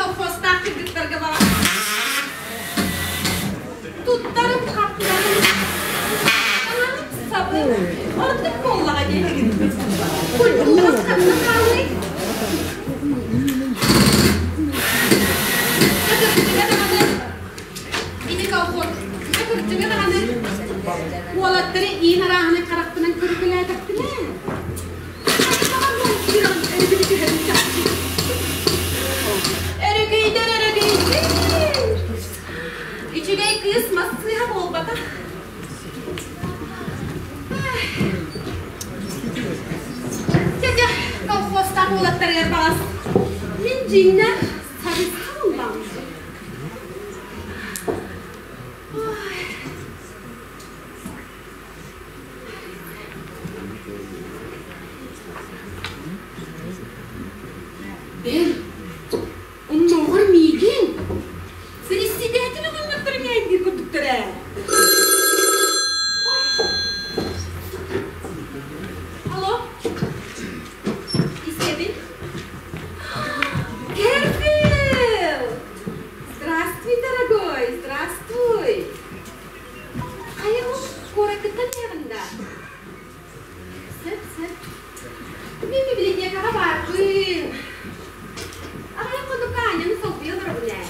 колхозтаах кыргыттарга баҕар туттарым хаптарым таҥаһым сабым ордук буоллаҕа дии. Культура ханна хаалыай? Кырдьыга даҕаны ити колхоз кырдьыга даҕаны уолаттары иин арааһынай харахпынан көрүтэлээтэхпинэ Өрөгөйдөр өрөгөйдөр! Үчүгэй кыыс массыыһа буолбатах. Дьэ, колхозтаах уолаттарыгар баҕас мин дьиҥнээх сарыска буоллаҕым. Бэл, оннооҕор миигин председатель оҕонньоттор ньээйдиир курдуктар ээ. Алло, истэбин. Кэрбил! Здравствуй, дорогой, здравствуй! Хайа ол куораккыттан иһэҕин да? Сөп, сөп. Мин библиотекаҕа баарбын. Аҕыйах хонукка Аняны солбуйа олоробун ээ.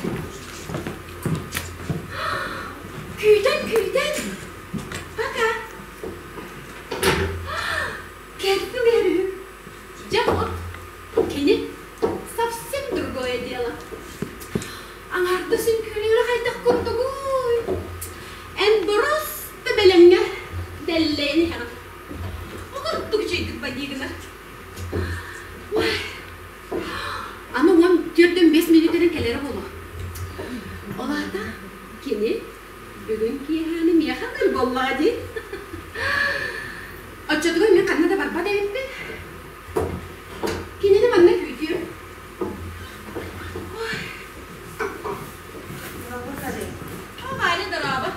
Күүтэн, күүтэн. Пока. Кэлбиҥ иһэр үһү. Дьэ, вот кини совсем другое дело. Аҥаардас үҥкүүлүүрэ хайдах курдугуй? Эн боруоста бэлэмҥэ дэллэйэн иһэҕин. Бу курдук үчүгэйдик бадьыыгына. Ой, аны 14-5 мүнүүтэнэн кэлэрэ буолуо. Ол аата кини бүгүн киэһээни миэхэ ылыр буоллаҕа дии. Оччотугар мин ханна да барбат эбиппин. Кинини манна күүтүөм. О, Валя, дорообо.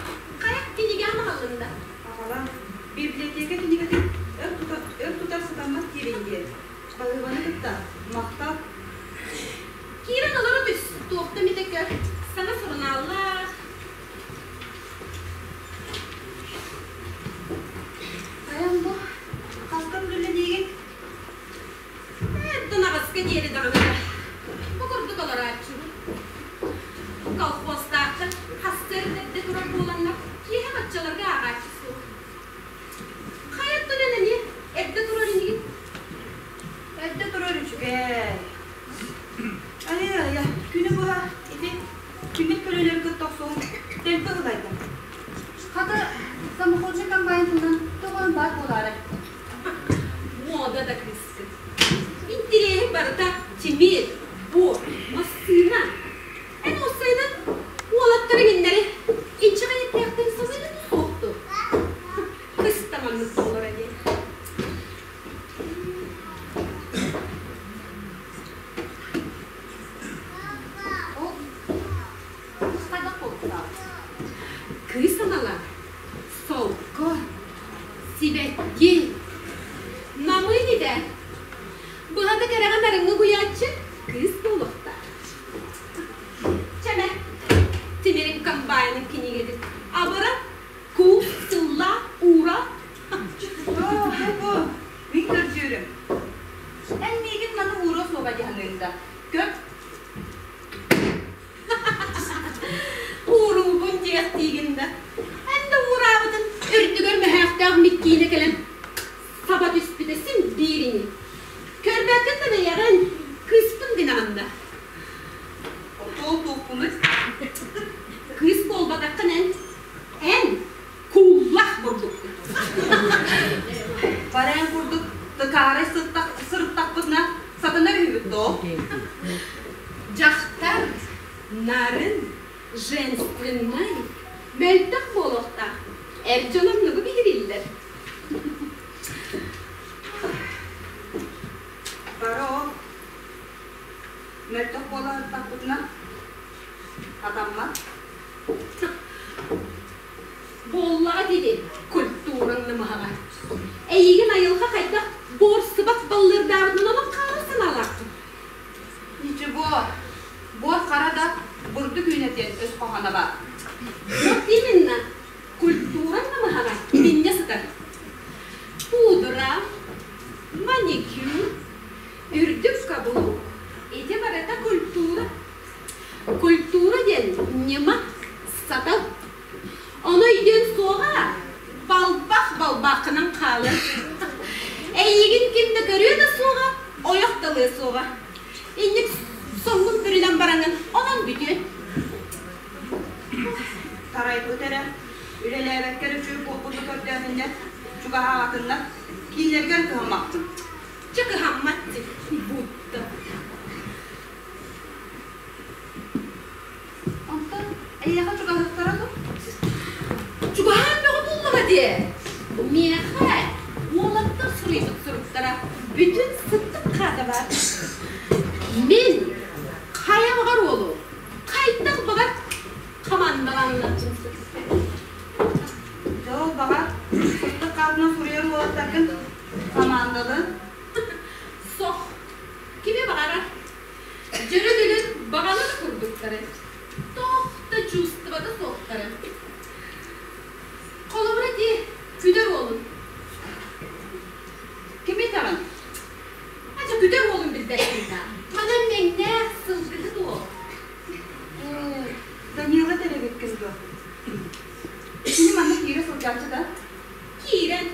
Хайа, кинигэҕин аҕаллыҥ да? Аҕалан, библиотека кинигэтин өр тутар, өр тутар сатаммат диэбин диэн. Баһыыбаны кытта махтал. Киирэн олоро түс. Туохта эмитэ көр. Саҥа сурунааллаах. Хайан бу? Хастан үлэлиигин? Эрдэн аҕыска диэри даҕаны да бу курдук олорооччубун. Колхозтаахтар хастыыр эрдэ турар буоланнар киэһэ баччаларга ааҕааччы суох. Хайа өттүнэн эмиэ эрдэ турар инигин? Эрдэ турар үчүгэй. Айа-айа, күнү быһа ити тимир көлөлөрү кытта охсуһан дэлби ылайдым. Хата, самоходный комбайн туһунан тоҕо баар буолаарай? Муода да кыыскын. Интириэһиҥ барыта тимир, буор, массыына. Эн уопсайынан уолаттарыҥ иннэри инчэҕэй эттээхтэрин саныыгын суохтур. Кыс да маннык буолара диэн. Ол кус хайдах буолуохтааҕый? Кыыс анала солко, сибэкки, намыын идэ. Быһата кэрэҕэ нарыҥҥы угуйааччы кыыс буолуохтаах. Чэмэ, тимирин комбайнын кинигэтин абыра, куус, сыллаа, уура. Оо, бу, мин көрдүүрүм. Эн миигин маны ууруо суоҕа дии саныыҥ да. Көр, Ууруубун диэхтиигин да, эн да уураабытын үрдүгэр мөһөөхтөөх Миккиинэ кэлэн саба түспүтэ син биир ини. Көрбөккүн да бэйэҕин, кыыспын гынаҕын да. Отуол туохпунуй? Кыыс буолбатаххын эн, эн кууллах бурдуккун. Бараан курдук тыкаарай сырыттахпытына сатанар үһүбүт доо. Дьахтар нарын, женственнай, мөлтөх буолуохтаах. Эр дьон оннугу биһирииллэр. Бары ол мөлтөх буола сырыттахпытына сатаммат. Буоллаҕа диэри культураҥ намыһаҕа. Эйигин айылҕа хайдах буор сыбах баллырдаабытынан онон хаала санаалаахпын. Ничего, буор хара. ылыа суоҕа. Инник соҥҥун бүрүнэн бараҥҥын онон бүтүөн. Тарайбыт эрэ, үлэлээбэккэ эрэ үчүгэй буолбуту көрдөөһүннэр, чугаһаабатыннар, кииннэригэр кыһаммаппын. Чэ кыһаммат будто. Онтон эйиэхэ чугаһыахтара дуо? Чугаһаан бөҕө буллаҕа дии. Миэхэ уолаттар суруйбут суруктара бүтүн сыттык хаата баар. Мин хайа баҕар уолу хайдах баҕар хамаандалааннарбын Дьол баҕар сыттык хаатынан суруйар уолаттаргын хамаандалын. Сох, кими баҕарар. Дьөрү-дүлүн баҕалар курдуктары, туох да чувствота суохтары. Холобура дии, күтэр уолун. Кими этэҕин? Ача күтэр уолун билбэппин да. Манан мэҥнээх сылгыһыт уол. Данила тэрэбиккин дуо? Кини манна киирэ сылдьааччы да? Киирэн.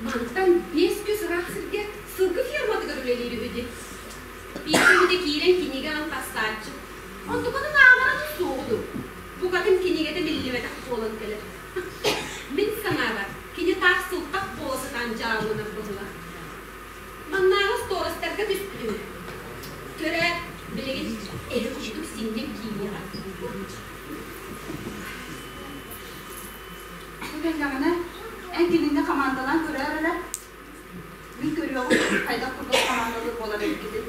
Мантан 5 көс ыраах сиргэ сылгы ферматыгар үлэлиир үһү дии. Биирдэ эмитэ киирэн кинигэ ылан тастааччы. Онтукатын ааҕара да суоҕу дуу. Букатын кинигэтэ биллибэтэх буолан кэлэр. Мин санаабар, кини таах сылтах буола сатаан дьаалланар быһыылаах. Маннааҕы сторостарга түспүтүм. Көрөөт, билигин эһи курдук синньэн киириэҕэ. Бу кэллэҕинэ, эн кинини хамаандалаан көрөөр эрэ. Мин көрүөҕүм хайдах курдук хамаандалыыр буолар эбиккитин.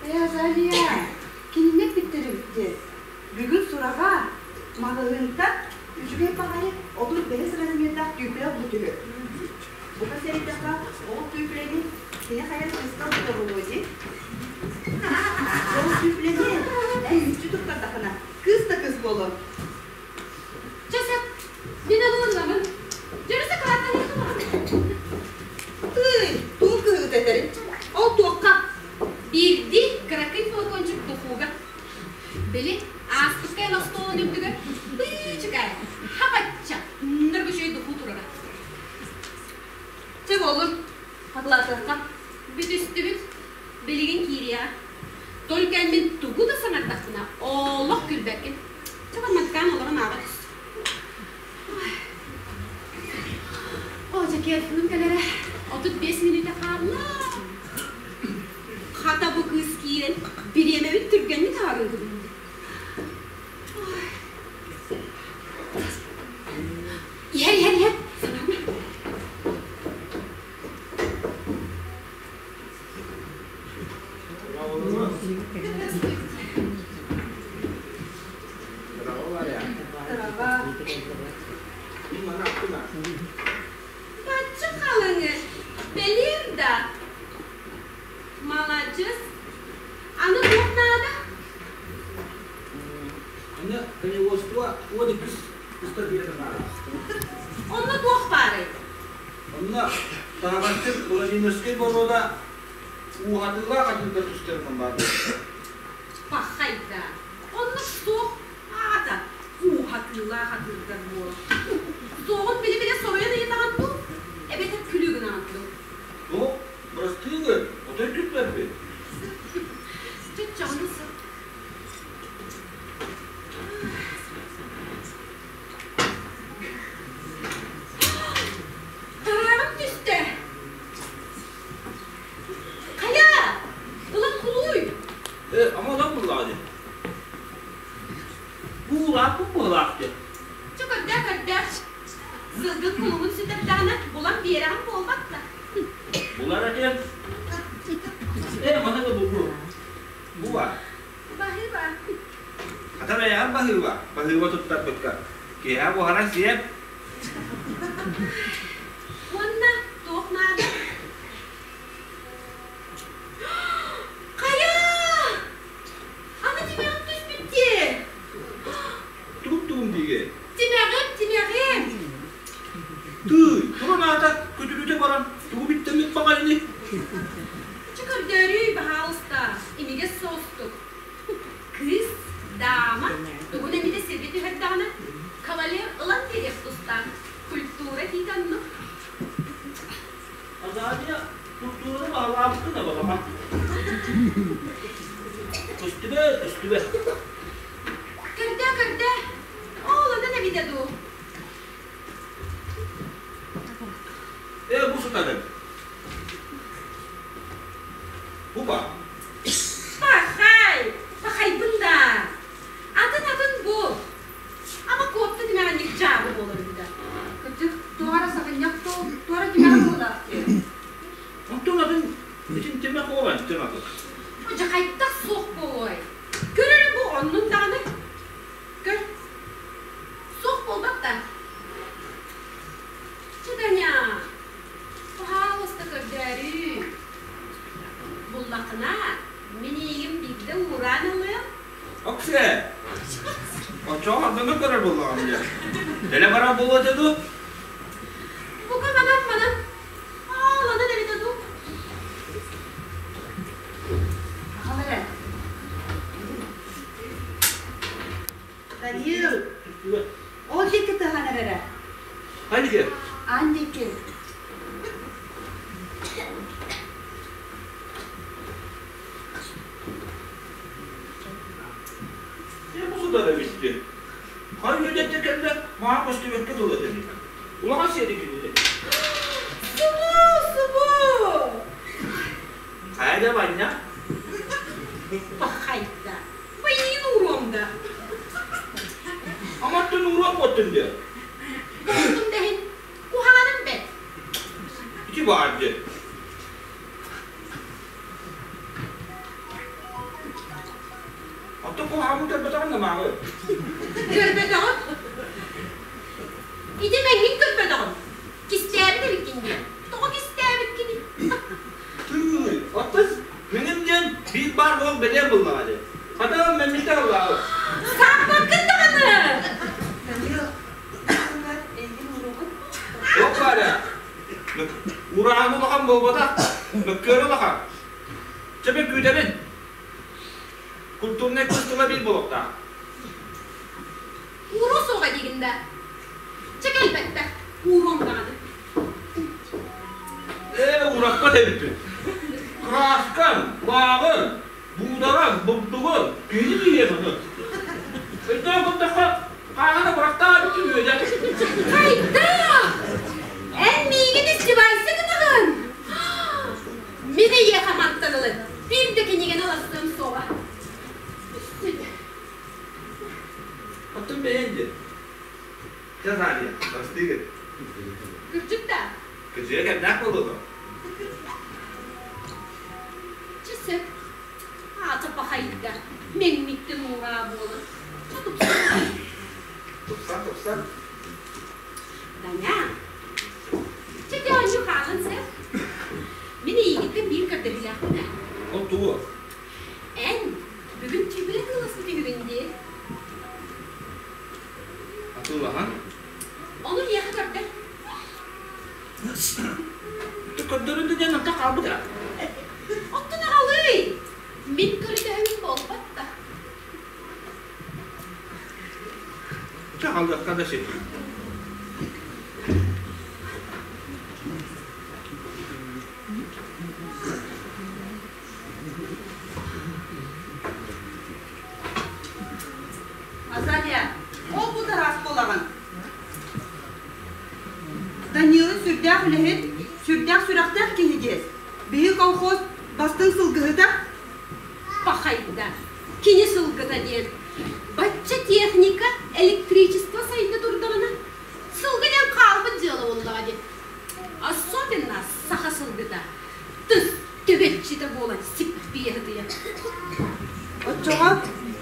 Ээ, Азалия, кинини эппиттэр эбит дии. Бүгүн сураҕа, маҕаһыынтан үчүгэй баҕайы 35 размердаах түүпүлэ ылбыт үһү. Бука сэрэйдэххэ, ол түүпүлэни кини хайа кыыска ылбыта буолуо дии. Ол түүпүлэни эн мүччү туттардаххына, кыыс да кыыс буолуо. Чэ сөп, мин ылыннабын. Дьөрүсэ кырааттаныахха баҕар. Тыый, тугу кыһыыта этэрин? Ол туохха? Биирдии кыракый флакончик духууга. Били, ааспыкка эн остуолун үрдүгэр быычыкай, хапачча, ныргычый духуу турара. Чэ буоллун, хатылаатыахха. Бүтүстүбүт. Билигин киириэҕэ. Только мин тугу да саҥардахпына, олох күлбэккин. Чэ, бармаккаан олорон ааҕа түс. Оо, дьэ, кэлэрэ 35 мүнүүтэ хаалла. Хата бу кыыс киирэн, бириэмэбит түргэнник ааҕын гынна. Иһэр, иһэр, иһэр. Санаама. Бачча халыҥы бэлиэр да маладьыс аны туох наада Аны коневодство 12 ыстатыйата баара. Онно туох баарый? Онно таһаҕасчыт Владимирскай боруода ууһатыылаах атыырдар тустарынан баар буолбута. Пахайда, оннук суох аата ууһатыылаах атыырдар буолар. Суоҕун билэ-билэ соруйан ыйытаҕын дуу, эбэтэр күлүү гынаҕын дуу? Суох, бырастыы гын, отой күппэппин. Чыччаҕыны сып. Тарааҕым түстэ. Хайа, ылан кулууй. Э, ама онон буллаҕа дии. Бу улааппыт быһылаах диэн. Чэ, көрдөө, көрдөө. Сылгын кулугун сүтэрдэҕинэ булан биэрэҕин буолбат да. Булар этиэн. Э, маны да булбу. Бу бар. Баһыыба. Хата бэйэҕэр баһыыба. Баһыыба туттарбыкка. Киэһэ буһаран сиэм. Уонна туох наада? Хайа! Аны тимэҕим түспүт дии. Тугум-тугум диигэ? Тимэҕим, тимэҕим. Тыый, туран аата көтүрүтэ баран тугу биттэммит баҕайыный? Чэ көрдөөрүүй, баһаалыста, имигэс соус. Абалаабыккын абалама. Көстүбэт, көстүбэт. Көрдөө, көрдөө. Ол онон эбитэ дуу. Ээ, бу сытарын. Бу ба. Пахай! Пахайбын да. Атын-атын бу. Ама куопта тимэҕинник дьаабы буолар үһү да. Кырдьык, туора саҕынньах дуу, туора тимэҕэ буолаах дии. Онтон атын итин тимэх буолан тимэх. Дьэ хайдах суох буолуой? Көр эрэ бу оннун даҕаны. Көр. Суох буолбат да. Чэ, Таня, пожалуйста, көрдөөрүүй. Буллаххына, мин эйигин биирдэ уураан ылыам. Оксе! Оччоҕо ардыҥҥа көрөр буоллаҕым дьэ. Дэлэ барар буолуо этэ дуу? Бука манан манан ааланан эбитэ дуу? Аҕал эрэ. Данил, ол диэки тыһан эрэрэ. Ханна диэ? Аан диэки. Дьэ бу сытар эбит Хай үөдэттэ кэллэ, маа көстүбэккэ дылы этэ Улахан сиэри кинини. Субу, субу! Хайа да банньа? Пахайда. Байыын ууруом да. Аматтын ууруом буоттун диэ. Буоттум да иһин, куһаҕаным бэрт. Ити баар диэ. Оттон куһаҕаммын көрбөтөҕүм да мааҕы. Көрбөтөҕүм. Ити мэҥҥин көрбөтөҕүм. Кистээбит эбиккин диэн. Тоҕо кистээбиккиний? Тыый, оттон мэҥим диэн биир баар буол бэлиэ буллаҕа дии. Хата мэммитэ ыллаҕа. Сааппаккын даҕаны! Данил, эйигин уруубун. Туох баара? Ураан улахан буолбатах, мөккүөр улахан. Чэ, мен күүтэбин. Культурнай кыс тыла биир буолуохтаах. Ууруо суоҕа диигин да. Чэ кэлбэттэр, ууруом даҕаны. Ээ, уураппат эбиппин. Кырааскаҥ, лааҕыҥ, буудараҥ, бурдугуҥ, киһини киһиэн ону. Өйдөөн көрдөххө, хааһына бырахтаа эбит үөдэ. Хайдах? Эн миигин издевайся гынаҕын? Мин эйиэхэ мантан ылан биир да кинигэни ыластыам суоҕа. Оттон бэйэҥ диэн. Чэ, Саня, бастыыгын. Кырдьык да? Кырдьыга кэмнээх буолуо дуо? Чэ, сөп. Аата пахайда, мэҥмиттэн уураа буолан. Чэ, тупсан. Тупсан, тупсан. Таня, чэ, оонньуу хаалан сөп. Мин эйигиттэн биир көрдөһүүлээхпин ээ. Ол тугу? Эн бүгүн түбүлэ тыыласпыт үһүгүн дии. Атыылаһан? Ону миэхэ көрдөр. Көрдөрүн да диэн онто хаалбыта. Оттон аҕалыый! Мин көрдөһөбүн буолбат да. Чэ, хаалыахха да син. Азалия, ол бу тараас буолаҕын. Данилы сүрдээх үлэһит, сүрдээх сүрэхтээх киһи диэс. Биһи колхоз бастыҥ сылгыһыта. Пахайда, кини сылгыта диэн. Бачча техника, электричество сайда турдаҕына, сылгы диэн хаалбыт дьыала буоллаҕа дии. Особенно саха сылгыта. Тыс төбөччүтэ буолан сиппийэ сытыйар. Оччоҕо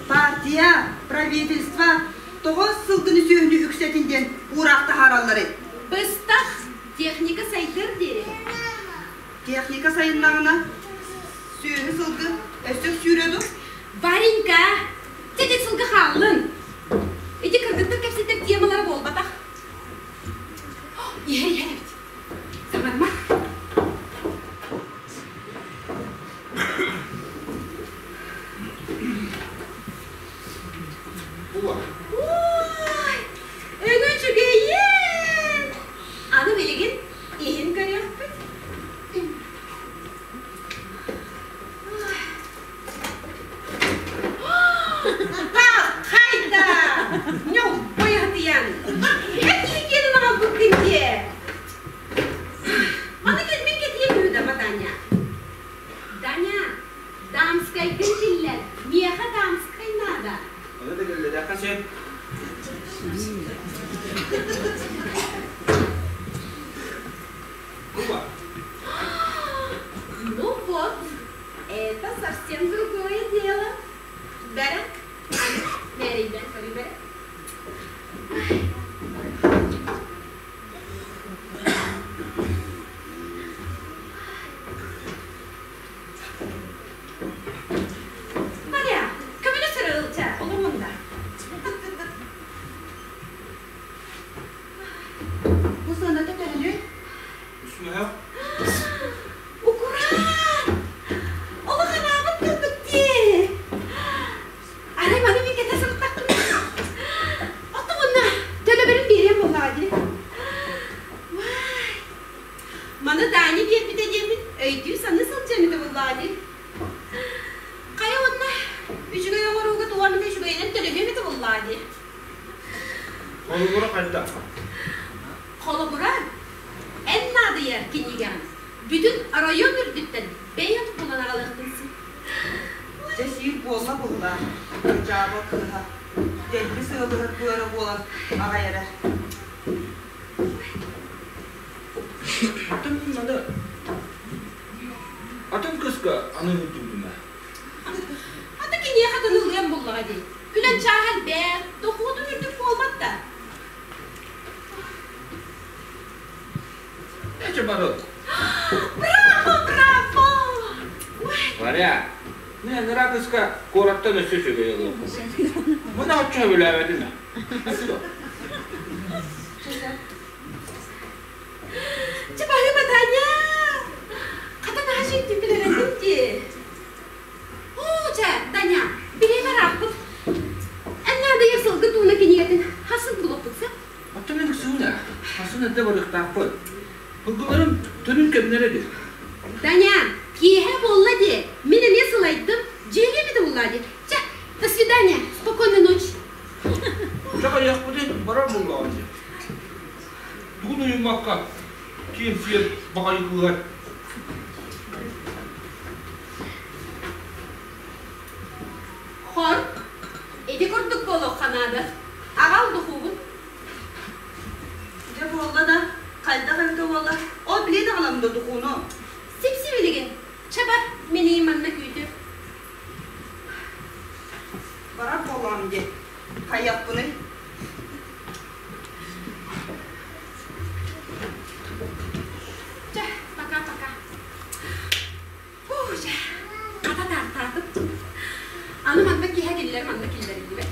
партия, правительство тоҕо сылгыны сүөһүнү үксэтин диэн уураах таһааралларый? Быстах техника сайдыар диэри. Техника сайыннаҕына сүөһү сылгы өссө сүүрэ дуу? Варенька, тете сылгы хааллын. Ити кыргыттар кэпсэтэр темалара буолбатах. Иһэ иһэ эбит. Саҥарма. Ой, өҥө үчүгэйин! Аны билигин иһин көрүөхпүт. баран. Эр киһи киэнин аҕалбыккын дии. Маны кэлбин кэтиэм үһү да, Таня. Даня, дамскайгын киллэр. Миэхэ дамскай наада. Ону да киллэриэххэ сөп. Куба. Ну вот, это совсем другое дело. Бэрэ, мээрийдэн көрүү бэрэ. Варя, көмөлө сырылча, оломунда. Бу сыаната төһөнүй? Үс мөһөх. Укураат! Олох анаабыт курдук дии. Арай маны мин кэтэ сырыттахпына, оттоҕуна төлөбүрүн биэриэм буоллаҕа дии. Вай! Маны Таня биэрбитэ диэммин өйдүү-саныы сылдьыам этэ буоллаҕа дии. Хайа уонна үчүгэй оҥорууга туох эмитэ үчүгэйинэн төлөһүөм этэ буоллаҕа дии. Холобура хайдах? Холобура, эн наадыйар кинигэҕин бүтүн оройуон үрдүттэн бэйэм булан аҕалыахпын син. Дьэ сиир буолла буоллаа, дьаабы кыыһа, дэлби сыалыһар быара буолан аҕай эрэр. Атын маны атын кыска аны ыытыыбына. Ата киниэхэ тыныллыам буллаҕа дии. Күлэн чааһа элбээх, дохуотун үрдүк буолбат да. Эчи барыл. Браво, браво! Варя, не нара кыска куораттан өссө үчүгэй ылыам. Мына оччо сөбүлээбэтим ээ. Чапаһыба Таня! Хата наһаа сүүттүм билэрэтим дии. Оо, чэ, Таня, бириэмэ ырааппыт. Эн наадыйар сылгы тууна кинигэтин хасын булуохпут сөп? Оттон мен ыксыыбын ээ. Хасын эрдэ барыахтаахпыт. Сылгыларым төрүн кэмнэрэ дии. Таня, киэһэ буолла дии. Мин эмиэ сылайдым. Дьиэлиэм этэ буоллаа дии. Чэ, до свидания. Спокойной ночи. Чэ, хайыахпытый, барар буоллаҕым дии. Тугун уйуммакка, киэҥ-сиэр баҕайы кыыһар. Хор, ити курдук буолуохха наада. Аҕал духуубун. Дьэ буолла да, хайдах эбитэ буолла, ол билиэ даҕалам да духууну. Сипсибилигин, чэ бар, мини манна күүтү. Барар буоллаҕым дии, хайыахпыный? Чэ, пока-пока. Оо, дьэ, хата тааттаатым. Аны манна киһэ киллэр, манна киллэриллибэт.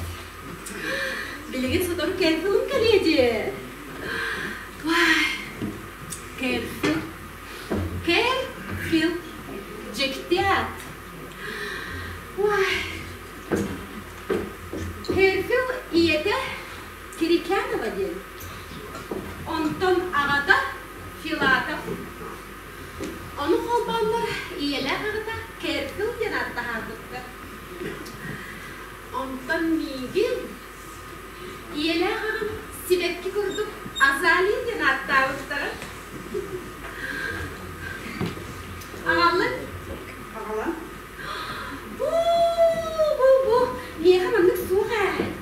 Билигин сотору Кэрфилым кэлиэ дии. Вай, Кэрфил, Кэрфил, дьикти аат. Вай, Кэрфил ийэтэ Кирикянова диэн. Онтон аҕата Филатов. Ону холбооннор ийэлээх аҕата Кэрфил диэн ааттаһаабыттар. Онтон миигин ийэлээх аҕам сибэкки курдук Азалия диэн ааттаабыттара. Аҕаллын? Аҕалан? Бу, бу, бу, миэхэ маннык суох ээ.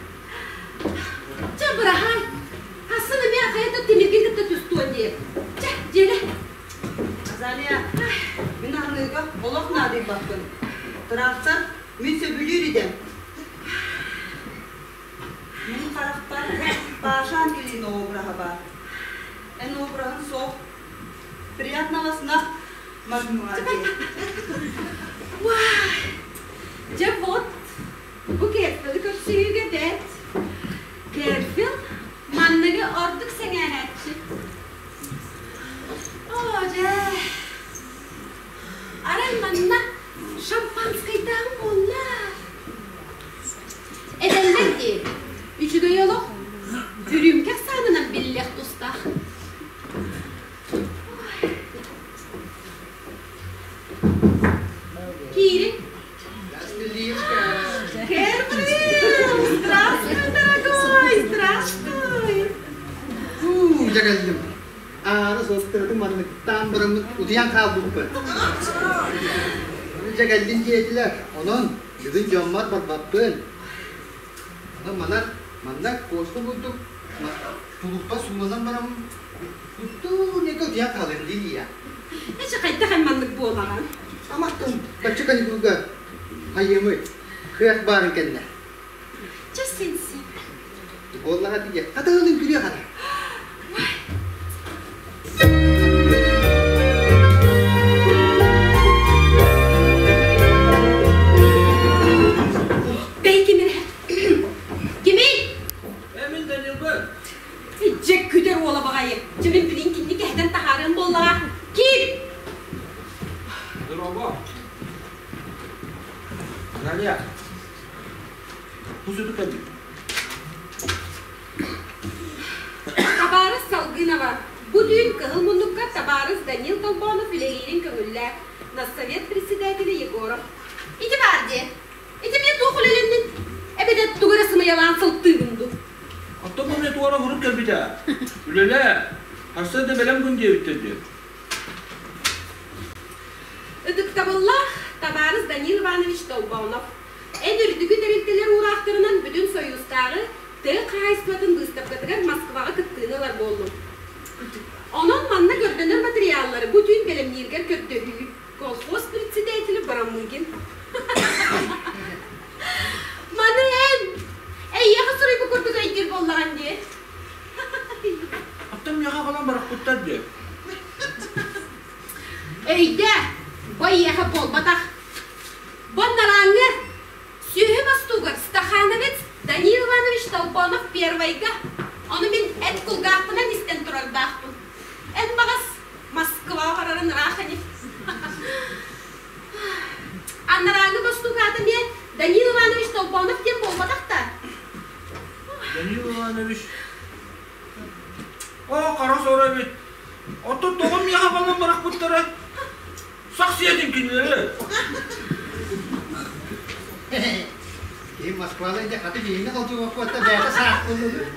Чэ, быраһаай. Хассын эмиэ хайа да тимиргин кытта түстуон диэ. Чэ, дьиэлэ. Азалия, мин аһыныыга олох наадыйбаппын. Тыраахтар мин сөбүлүүр идэм. Мин харахпар Паша Ангелина обраһа баар. Эн обраһын суох. Приятного сна, мадмуазель. Вай! Дьэ вот, бу Кэрфили көрсүһүүгэ бэрт. Кэрфил манныгы ордук сэҥээрээччи. Оо, дьэ, арай манна шампанскайдааҕым буолла. Этэллэр дии, үчүгэй олох үрүүмкэ ахсаанынан биллиэх тустаах. Киирин. Кэрфил! Здравствуй, дорогой! Здравствуй! Дьэ кэллим. Ааны суоттарытын манныктаан бараммыт утуйан хаалбыппын. Дьэ кэллин диэтилэр. Онон бүгүн дьоммор барбаппын. Онон манан манна куоска курдук тулуппа сууланан бараммын куттуу-ньэкэ утуйан хаалыам дии Эчи хайдах эн маннык буолаҕын? Аматтан бачча каникулга хайыамый кыах баарын кэннэ. Чэ син-син. Буоллаҕа дии хатыһылын күрүө хата. Бэй кимин? Кимий? Эмин Данилбын. Дьэ күтэр уола баҕайы. Дьэ мин билин кинини кэһэтэн таһаарыам буоллаҕа. Киир! Здорово. Наталья. Бу сүтүк кэлбит. Табаарыс Салгынова, бу түүн Кыһыл муннукка табаарыс Данил Толбонов үлэлиирин көҥүллээх, нассовет председателэ Егоров. Ити баар дии. Ити мен туох үлэлэннин? Эбэтэр тугу эрэ сымыйалаан сылтыыбын дуу? Оттон бу мне туора урук кэлбитэ. Үлэлээ. Харса да бэлэм күн диэбиттэр дии. Ытыктабыллаах табаарыс Данил Иванович Толбонов, эн үрдүкү тэрилтэлэр уураахтарынан бүтүн Союзтааҕы тыа хаһаайыстыбатын быыстапкатыгар Москваҕа кыттыыны ылар буоллум. Онон манна көрдөнөр материаллары бу түүн бэлэмнииргэр көрдөһүү. Колхоз председателэ Барамыгин. Маны эн эйиэхэ суруйбут курдук өйдүүр буоллаҕын дии. Оттон миэхэ аҕалан барахпыттар дии. Өйдөө, бу эйиэхэ буолбатах. Бу анарааҥҥы сүөһү мостугар стахановец Данил Иванович Толбонов первойга, ону мин эт кулгаахпынан истэн турардаахпын. Эн баҕас Москва барарын ыраах ини. Анарааҥҥы бостуук аата эмиэ Данил Иванович Толбонов диэн буолбатах да? Данил Иванович Оо, хара сор эбит. Оттон тоҕо миэхэ балан бырахпыттара? Сах сиэтин кинилэри. Киһи Москвалыы дьэ хаты биһиги холдьугаппыта бэйэтэ саахтыллыбыт.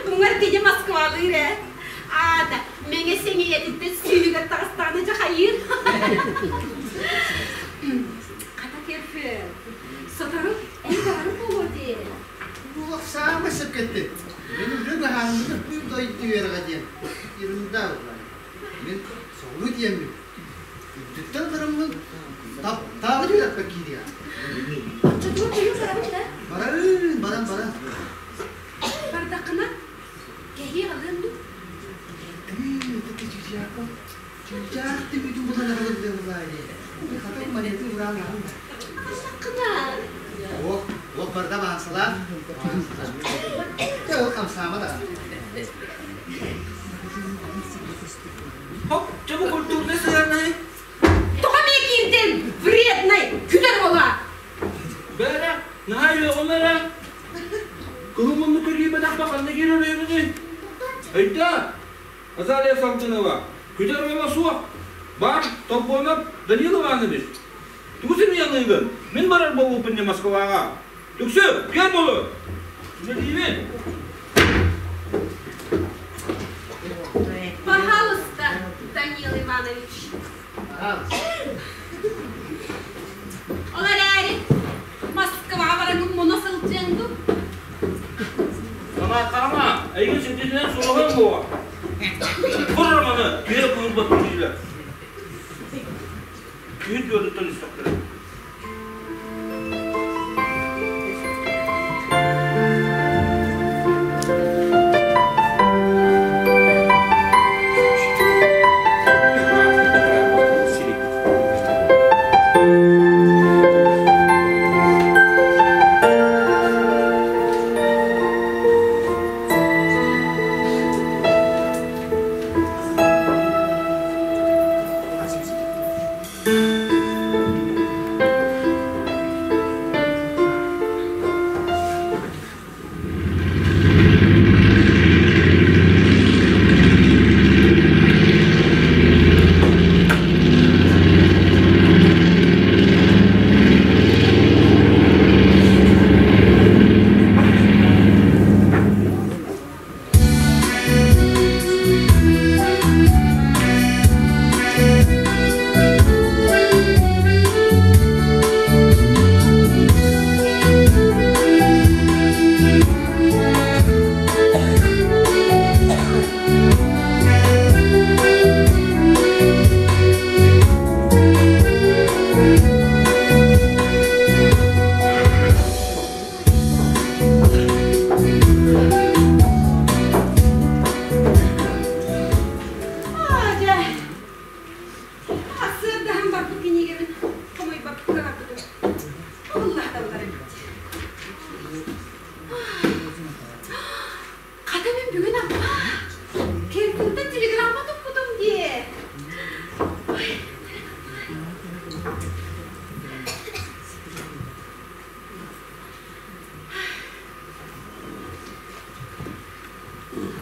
Уҥар киһи Москвалыыр ээ. Аата, мэҥэ сэҥийэтиттэн сүүһүгэр таҕыстаҕына дьэ хайыыр. Хата керфө, сотору эн барарыҥ буолуо дии. Олох саамай сөпкө эттин. Мин үлэ быһаарыммыты пыыр дойду үөрэҕэ диэн ерунда буолар. Мин соҕуруу диэммин үрдүттэн бараммын таптаабыт үөрэхпэр киириэҕим. Оччотугар кыйын барабын да? Барарын, баран, баран. Бардаххына, кэһии аҕалыам дуу? Чучааков, чучаах түбүтүн булан аҕалырдыам булаа дии. Хата монетын ураан аҕам да. Аҕаллаххына. Ох, ох барда баансалаах. Дьэ, ол хамсаама даҕаны. Хоп, дьэ бу культурнай сыһыаннаһыы. Тоҕо эмиэ киирдин, вредный, күлэр уола! Бээрэ, наһаа үөҕүмэ эрэ. Кыһыл муннукка киирбэтэхпэ ханна киирэр өйөбүнүй? Өйдөө, Азалия Салтынова, күтэр уола суох. Бар, Торбонов Данил Иванович. Тугу сымыйалыыгын? Мин барар буолбуппун дии Москваҕа. Түксү, киэр буолу! Үлэлиибин. Пожалуйста, Данил Иванович. Пожалуйста. Ол эрээри Москваҕа бараҥҥын муна сылдьыаҥ дуу? Санаатаҕына, эйигин сирдитинэн сураҕыҥ буо. Тур маны, киһи кыырбат киһилэр. Киһи түөртүттэн истэхтэрэ.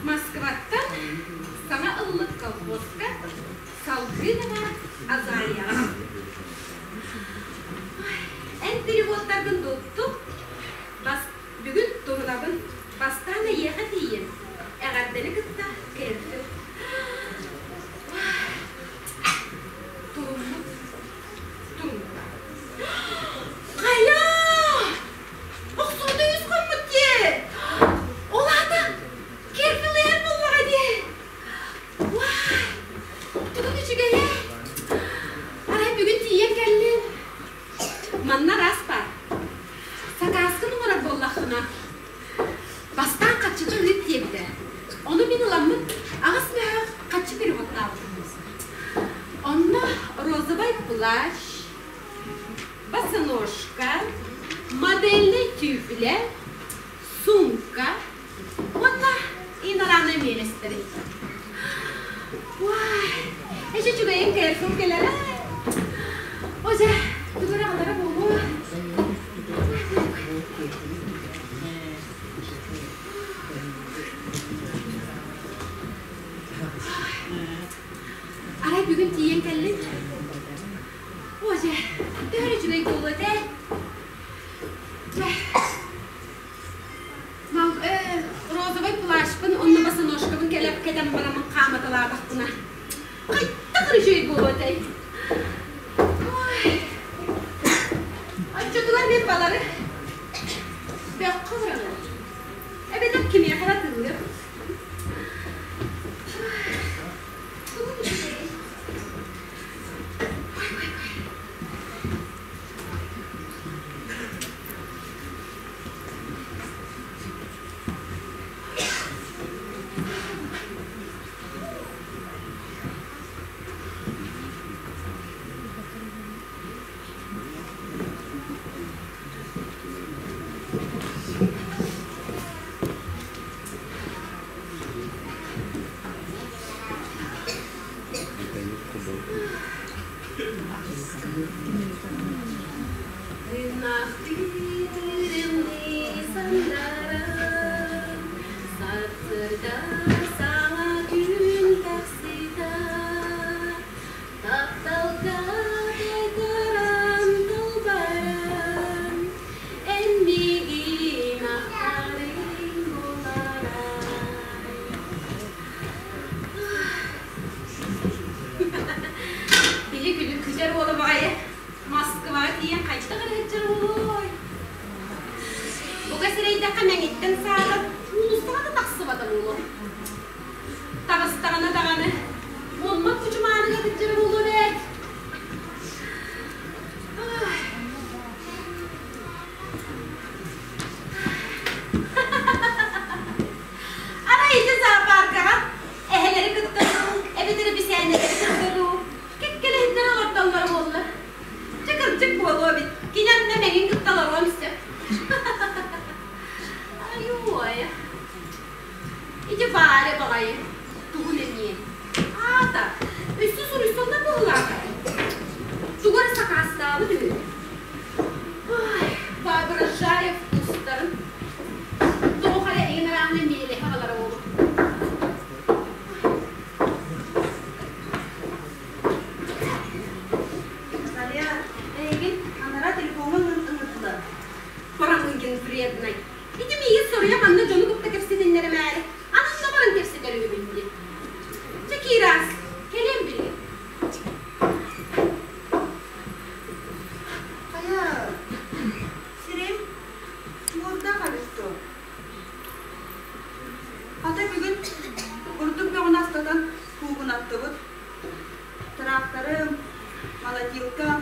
Москваттан саҥа ыллык колхозка салгыы да Азалияҕа Эн переводтаргын туттум, бас бүгүн турунабын, бастаан эйиэхэ тиийэн, эҕэрдэни кытта кэлбитим. Туруммут, туруммута. Хайа! Охсууда үс хоммут дии! Ол аата кирпилээн буллаҕа дии! Уай! Тугун үчүгэйэ! Арай бүгүн тиийэн кэллим. Манна араас баар. Сакааскын оҥорор буоллаххына, бастаан хаччыта ыыт диэбитэ. Ону мин ыламмын аҕыс мөһөөх хаччы переводтаабытым. Онно розовай плащ, босоножка, модельнай түүпүлэ, сумка уонна иноранай миэлэстэри. Уай, эчи үчүгэйин кэрсум кэлэрэ. О дьэ, тугу эрэ аҕалара буолуо. Арай бүгүн тиийэн кэллин. О дьэ, төһө үчүгэй буолуо этэ. Дьэ, розовай плащпын уонна босоножкабын кэлэп кэтэн бараммын хааматалаатахпына хайдах үчүгэй буолуо этэй? Ой, оччотугар мин балары бөххө быраҕыам. Эбэтэр кимиэхэ эрэ атыылыам. Тугун үчүгэйий? Ой, ой, ой. Тапталга тайдаран тылбаран, эн миигин ахтарыҥ буолаарай. Били күлүк күтэр уола баҕайы Москваҕа тиийэн хайдах эрэ сылдьар буолуой? Бука сирэйдэххэ мэҥиттэн саатар уулуссаҕа да тахсыбата буолуо. Таҕыстаҕына даҕаны муммат кучумааныга сылдьара буолуо эбээт. Арай ити зоопаркаҕа эһэлэри кытта дуу, эбэтэр эбисээнэлэри кытта дуу кэккэлэһиннэрэ олордоллоро буоллар. Чэ, кырдьык буолуо эбит. Кини анна мэҥин кытта олоруон сөп. Айуой. Ити Варя баҕайы тугун эмиэ. Аата, өссө суруйсаллар быһыылаах. Тугу эрэ сакаастаабыт үһү. Ай, воображаев устарын. Тоҕо эрэ эҥин арааһына миэлэһэ аҕалара буолуо. Наталья, эйигин анараа телефоҥҥа ыҥырдылар. Парамыгин вредный. Ити миигин соруйа манна дьону кытта кэпсэтиннэримээри, ананна баран кэпсэтэр үһүбүн дии. Чэ, киирээс, кэлиэм билигин. Хайа, сирэйим муордаах эбит дуо? Хата бүгүн бурдук бөҕүн астатан куугунаттыбыт. Тракторым, молотилкам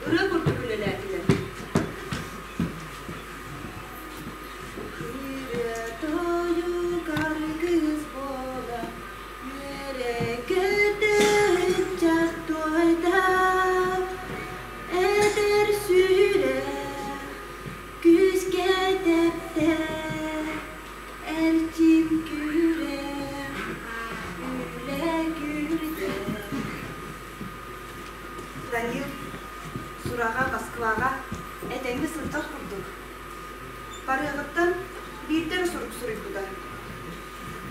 ырыа курдук үлэлээтилэр. Сураҕа Москваҕа этэҥҥэ сылдьар курдук. Барыаҕыттан биирдэ эрэ сурук суруйбута.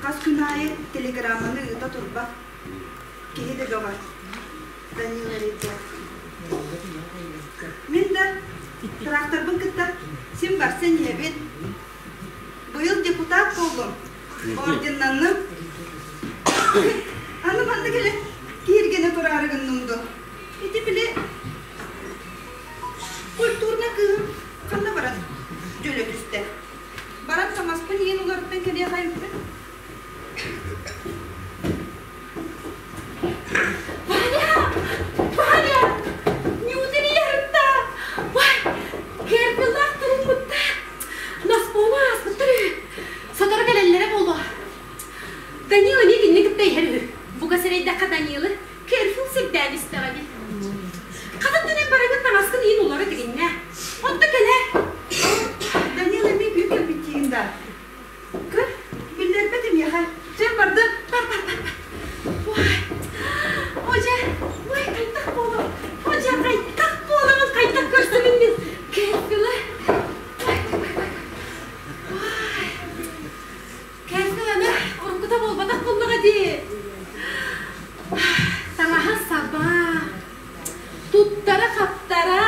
Хас күн аайы телеграмманы ыыта турбат. Киһи да бөҕө. Данил эрэйдээх. Мин да тракторбын кытта син барсан иһэбин. Быйыл депутат буоллум. Орденнанным. Аны манна кэлэн киһиргэнэ тураары гынным дуо? Ити били культурно кыыһым ханна баран дьөлө түстэ. Баран таҥаспын иин уларыттан кэлиэх айыппын. Ваня! Ваня! Ньуутуруйарытта! Вай! Кэрбилаах туруммутта! Наспону ааспыттар үһү. Сотору кэлэллэрэ буолуо. Данил эмиэ кинини кытта иһэр үһү. Бука сэрэйдэххэ Данилы Керфил сирдээн истэҕэ дии. Хатын түнэн барыгын таҥаскын иин улары тигиннэ. Онто кэлэ. Данил эмиэ күү кэлбит диигин да. Көр, биллэрбэт миэхэ. Чэ, бардым. Бар, бар, бар, бар. Ой, Ожа, ой, хайдах буолуо? Ожа, хайдах буоламын, хайдах көрсөбүн мин? Керфилы. Ой, ой, ой, ой. Кэргэн аны уруккута буолбатах буоллаҕа дии. Таҥаһа саба, туттара-хаптара.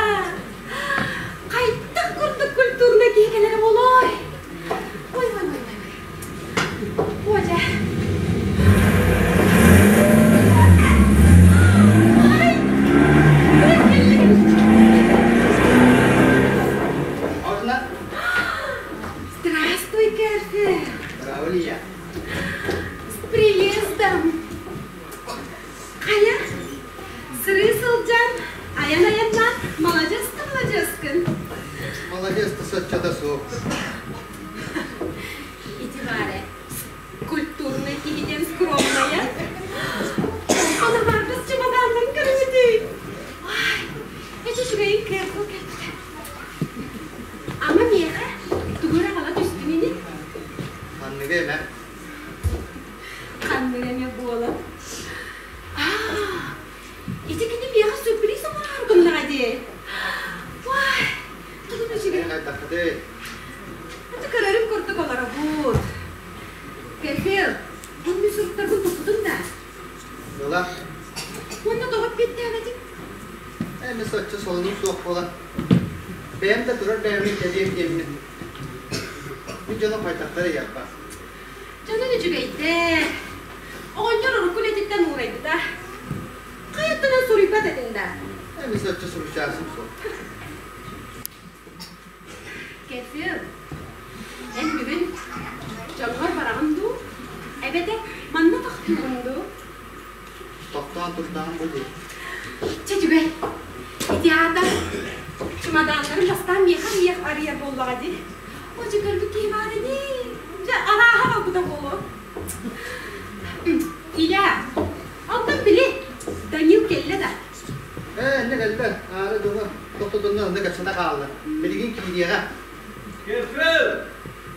Хайдах курдук культурнай киһи кэлэрэ буолуой? Ой, ой, ой, ой. Оля. Ай! Можно? Здравствуй, Кэрфи. Здорово, Лия. С приездом. Хайа, сырыы сылдьан, айан-айаннаан, маладьыас да маладьыаскын. Молодец ты соччото суох. Ити баара, культурный киһи диэн скромная. Анабардас чемоданнарын көрүмүтүй. Ай, эчи үчүгэйин кыахыл кэлбитэ. Ама миэхэ тугу эрэ аҕала түстүҥ ини? Ханныгы эмэ? Ханнык эмэ буолан. Аа, ити кини миэхэ сюрприз оҥороору гыннаҕа дии. Уай, тугун үчүгэй. Хайдаххытый? Ити көрөрүм курдук олоробут. Кэрбиэл, бу мин суруктарбын туппутун да? Ыла. Уонна тоҕо эппиэттээбэтиҥ? Эмэ соччо солунум суох буолан. Бэйэм да турар бэйэбин кэлиэм диэммин. Мин дьонум хайдахтар ыйарба. Дьонун үчүгэйдэр. Оҕонньор урукку үлэтиттэн уурайбыта. Хайаттан суруйбат этиҥ да? Эмэ соччо суруйчаасым суох. Кэфил, эн бүгүн дьоҥҥор бараҕын дуу? Эбэтэр манна тохтуугун дуу? Тохтоон турдаҕым бу дии. Чэ, үчүгэй. Ити аата чымадааннарын бастаан миэхэ миэх арыйар буоллаҕа дии. О, дьэ көрбүт киһи баар ини. Дьэ, арааһа барбыта буолуо. Илья, онтон били Данил кэллэ да? Ээ, иннэ кэллэ. Аара дьоно тохтотунна, онно кэпсэтэ хаалла. Билигин киириэҕэ. Кефил!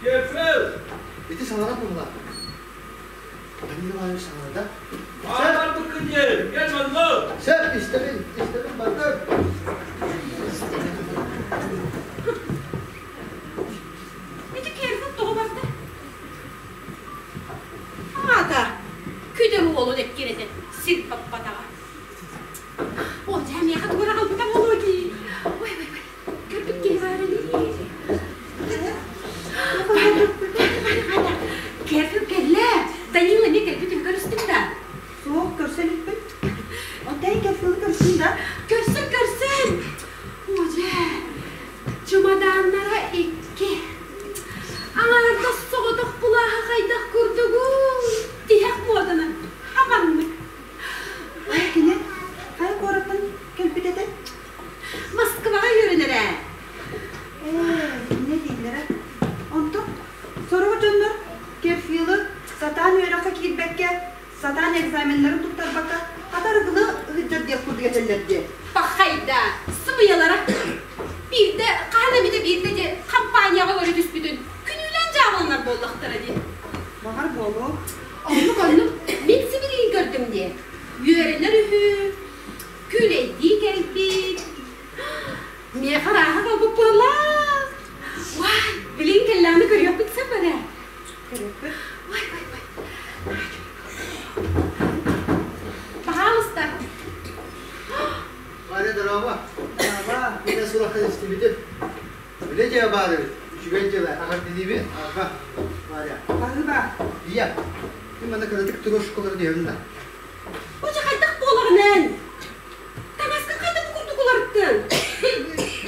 Кефил! Ити саҥара буолла. Данил Иванович саҥарда. Аан барбыккын диэн, кэл манна! Сөп, истэбин, истэбин бардым. Ити Кефил тоҕо барда? Аата, күдэр уолун эккирэтэн сир баппатаҕа. О, дьэ, миэхэ тугу эрэ аҕалбыта буолуо дии. Ой, ой, ой, көрбүт киһи баар ини. Ваня, Ваня, Ваня, Ваня, Кефир кэллэ. Данила эмиэ кэлбит үһү көрүстүҥ да? Суох, көрсө иликпин. Оттон Кефиры көрсүн да? Көрсөн, көрсөн! О, дьэ, чымадааннара икки. Аҥаардас соҕотох кулааһа хайдах курдугуй? Тиһэх муоданан хабаннык. Кини хайа куораттан кэлбит этэ? Москваҕа үөрэнэр ээ. Ээ, инньэ дииллэрэ. Онтон сорох дьоннор Керфилы сатаан үөрэххэ киирбэккэ, сатаан экзаменнарын туттарбакка, хата арыгылыы ыһыддьар диэх курдук этэллэр диэ. Пахайда, сымыйалара. Биирдэ, хаһан эмитэ биирдэ дьэ компанияҕа көрө түспүтүн күнүүлээн дьаабыланар буоллахтара дии. Баҕар буолуо. Оннук оннук мин сибилигин көрдүм диэ. Үөрэнэр үһү, күүлэйдии кэлбит. Миэхэ ырааһа хаалбыт буоллаа. Уай, билигин кэллэҕинэ көрүөхпүт сөп эрэ. Көрүөхпүт. Уай, уай, уай. Пожалуйста. Варя, здорово. Здорово. Мин сурахтан истибитим. Үлэ дьиэ баар эбит. Үчүгэй дьыала. Аҕардилиибин. Арба, Варя. Баһыыба. Ийэ, мин манна кыратык туруоршукалары диэбин да. Бу дьэ хайдах буолаҕын эн? Таҥаскын хайдах бу курдук уларыттыҥ?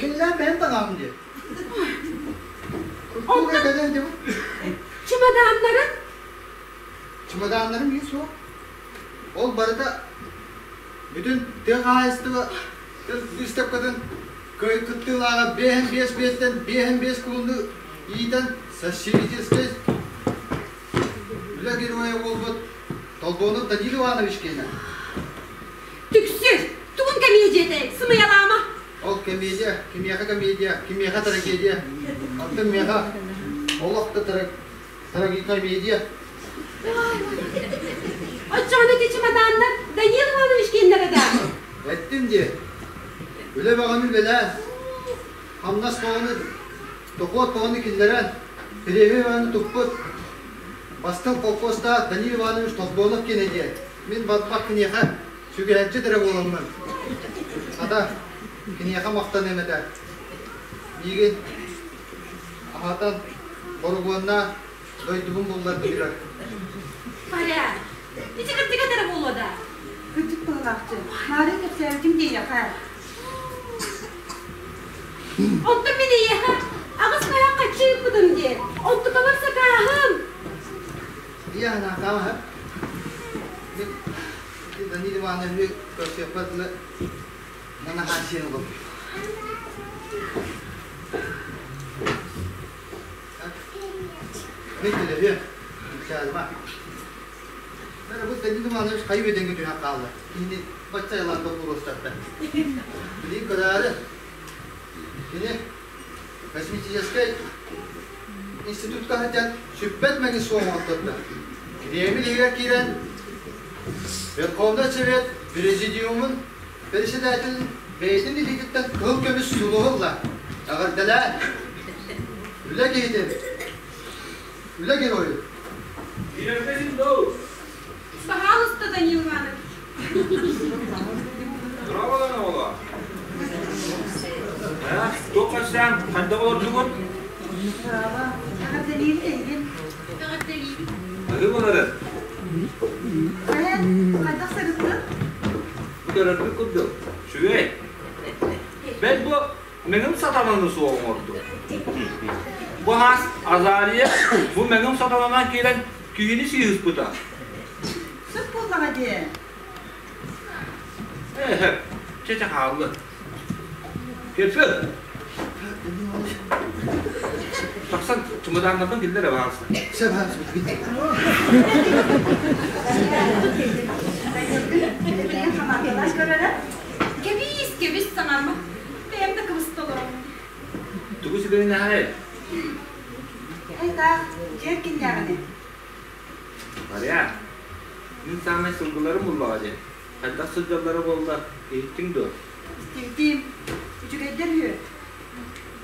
Миллээн бэйэм таҥаһым диэ. Онтон чымадааннарын? Чымадааннарым биир суох. Ол барыта бүтүн тыа хаһаайыстыба быыстапкатын кыттыылааҕа биэһин биэс биэттэн биэһин биэс кулуну иитэн социалистическай үлэ геройа буолбут Толбонов Данил Иванович киэнэ. Түксү! Тугун кэмиэдьийэтэй? Сымыйалаама! Ол комедия, кимиэхэ комедия, кимиэхэ трагедия. Оттон миэхэ олох да трагикомедия. Оччоҕуна ити чымадааннар Данил Иванович киэннэрэ да? Эттим дии. Үлэ бөҕөнү үлэлээн, хамнас бөҕөнү, дохуот бөҕөнү киллэрэн, премия бөҕөнү туппут Бастыҥ холкуостаах Данил Иванович Толбонов киэнэ диэн мин барбах киниэхэ сүгэһэрдьит эрэ буоламмын. Хата, киниэхэ махтаныам этэ. Миигин аһатан, боругуоннаах дойдубун булларбытыгар. Варя, ити кырдьыга эрэ буолуо да? Кырдьык быһылаахчы. Маарыҥ кэпсээбитим диэйэхэ. Оттон мин эйиэхэ аҕыс мөһөх хаччы ыыппытым дии. Онтукабар сакааһым. Ийэ анаатаама Мин Данил Иванович көрсүөхпэр дылы нанаһаан сиэн ылым. Мин төлөһүөм. Чаарыма. Бу Данил Иванович хайы үөдэҥҥэ түһэн хаалла. Киһини бачча айылаан боппуруостарда. Билигин көрөөрү, кини косметическай институтка сылдьан сүппэт мэҥи суох оҥоттордо. Кремль иһигэр киирэн Верховный Совет Президиумун председателин бэйэтин илиититтэн кыһыл көмүс сулуһу ылла. Эҕэрдэлээн! Үлэ киһитин! Үлэ геройун! Пожалуйста, Данил Иванович. Здорово, оҕолор. Туох көрсөөн, хайдах олордугут? Здорово. Эҕэрдэлиибит эйигин. Эҕэрдэлиибит. Аһыы олорор. Хайа, хайдах сырыттын? Бу көрөрбүт курдук. Үчүгэй. Бэл бу Мэҥим сатананы суох оҥорду. Бу хаас Азария бу мэҥим сатананан киирэн киһини сыыспыта. Сөп буоллаҕа дии. Ээ, чэ-чэ хаалла. Кепсел. Тахсан чымыдааннарбын киллэр абаалса. Сөп Кэбиис, кэбис саҥарма. Бэйэм да кыбыста олоробун. Тугу сүбэлэнэҕэй? Хайдаах, дьиэ эркиннээҕини. Варя, мин саамай сылгыларым буллаҕа дии. Хайдах сылдьаллара буолла, иһиттиҥ дуо? Истибитим. Үчүгэйдэр үһү.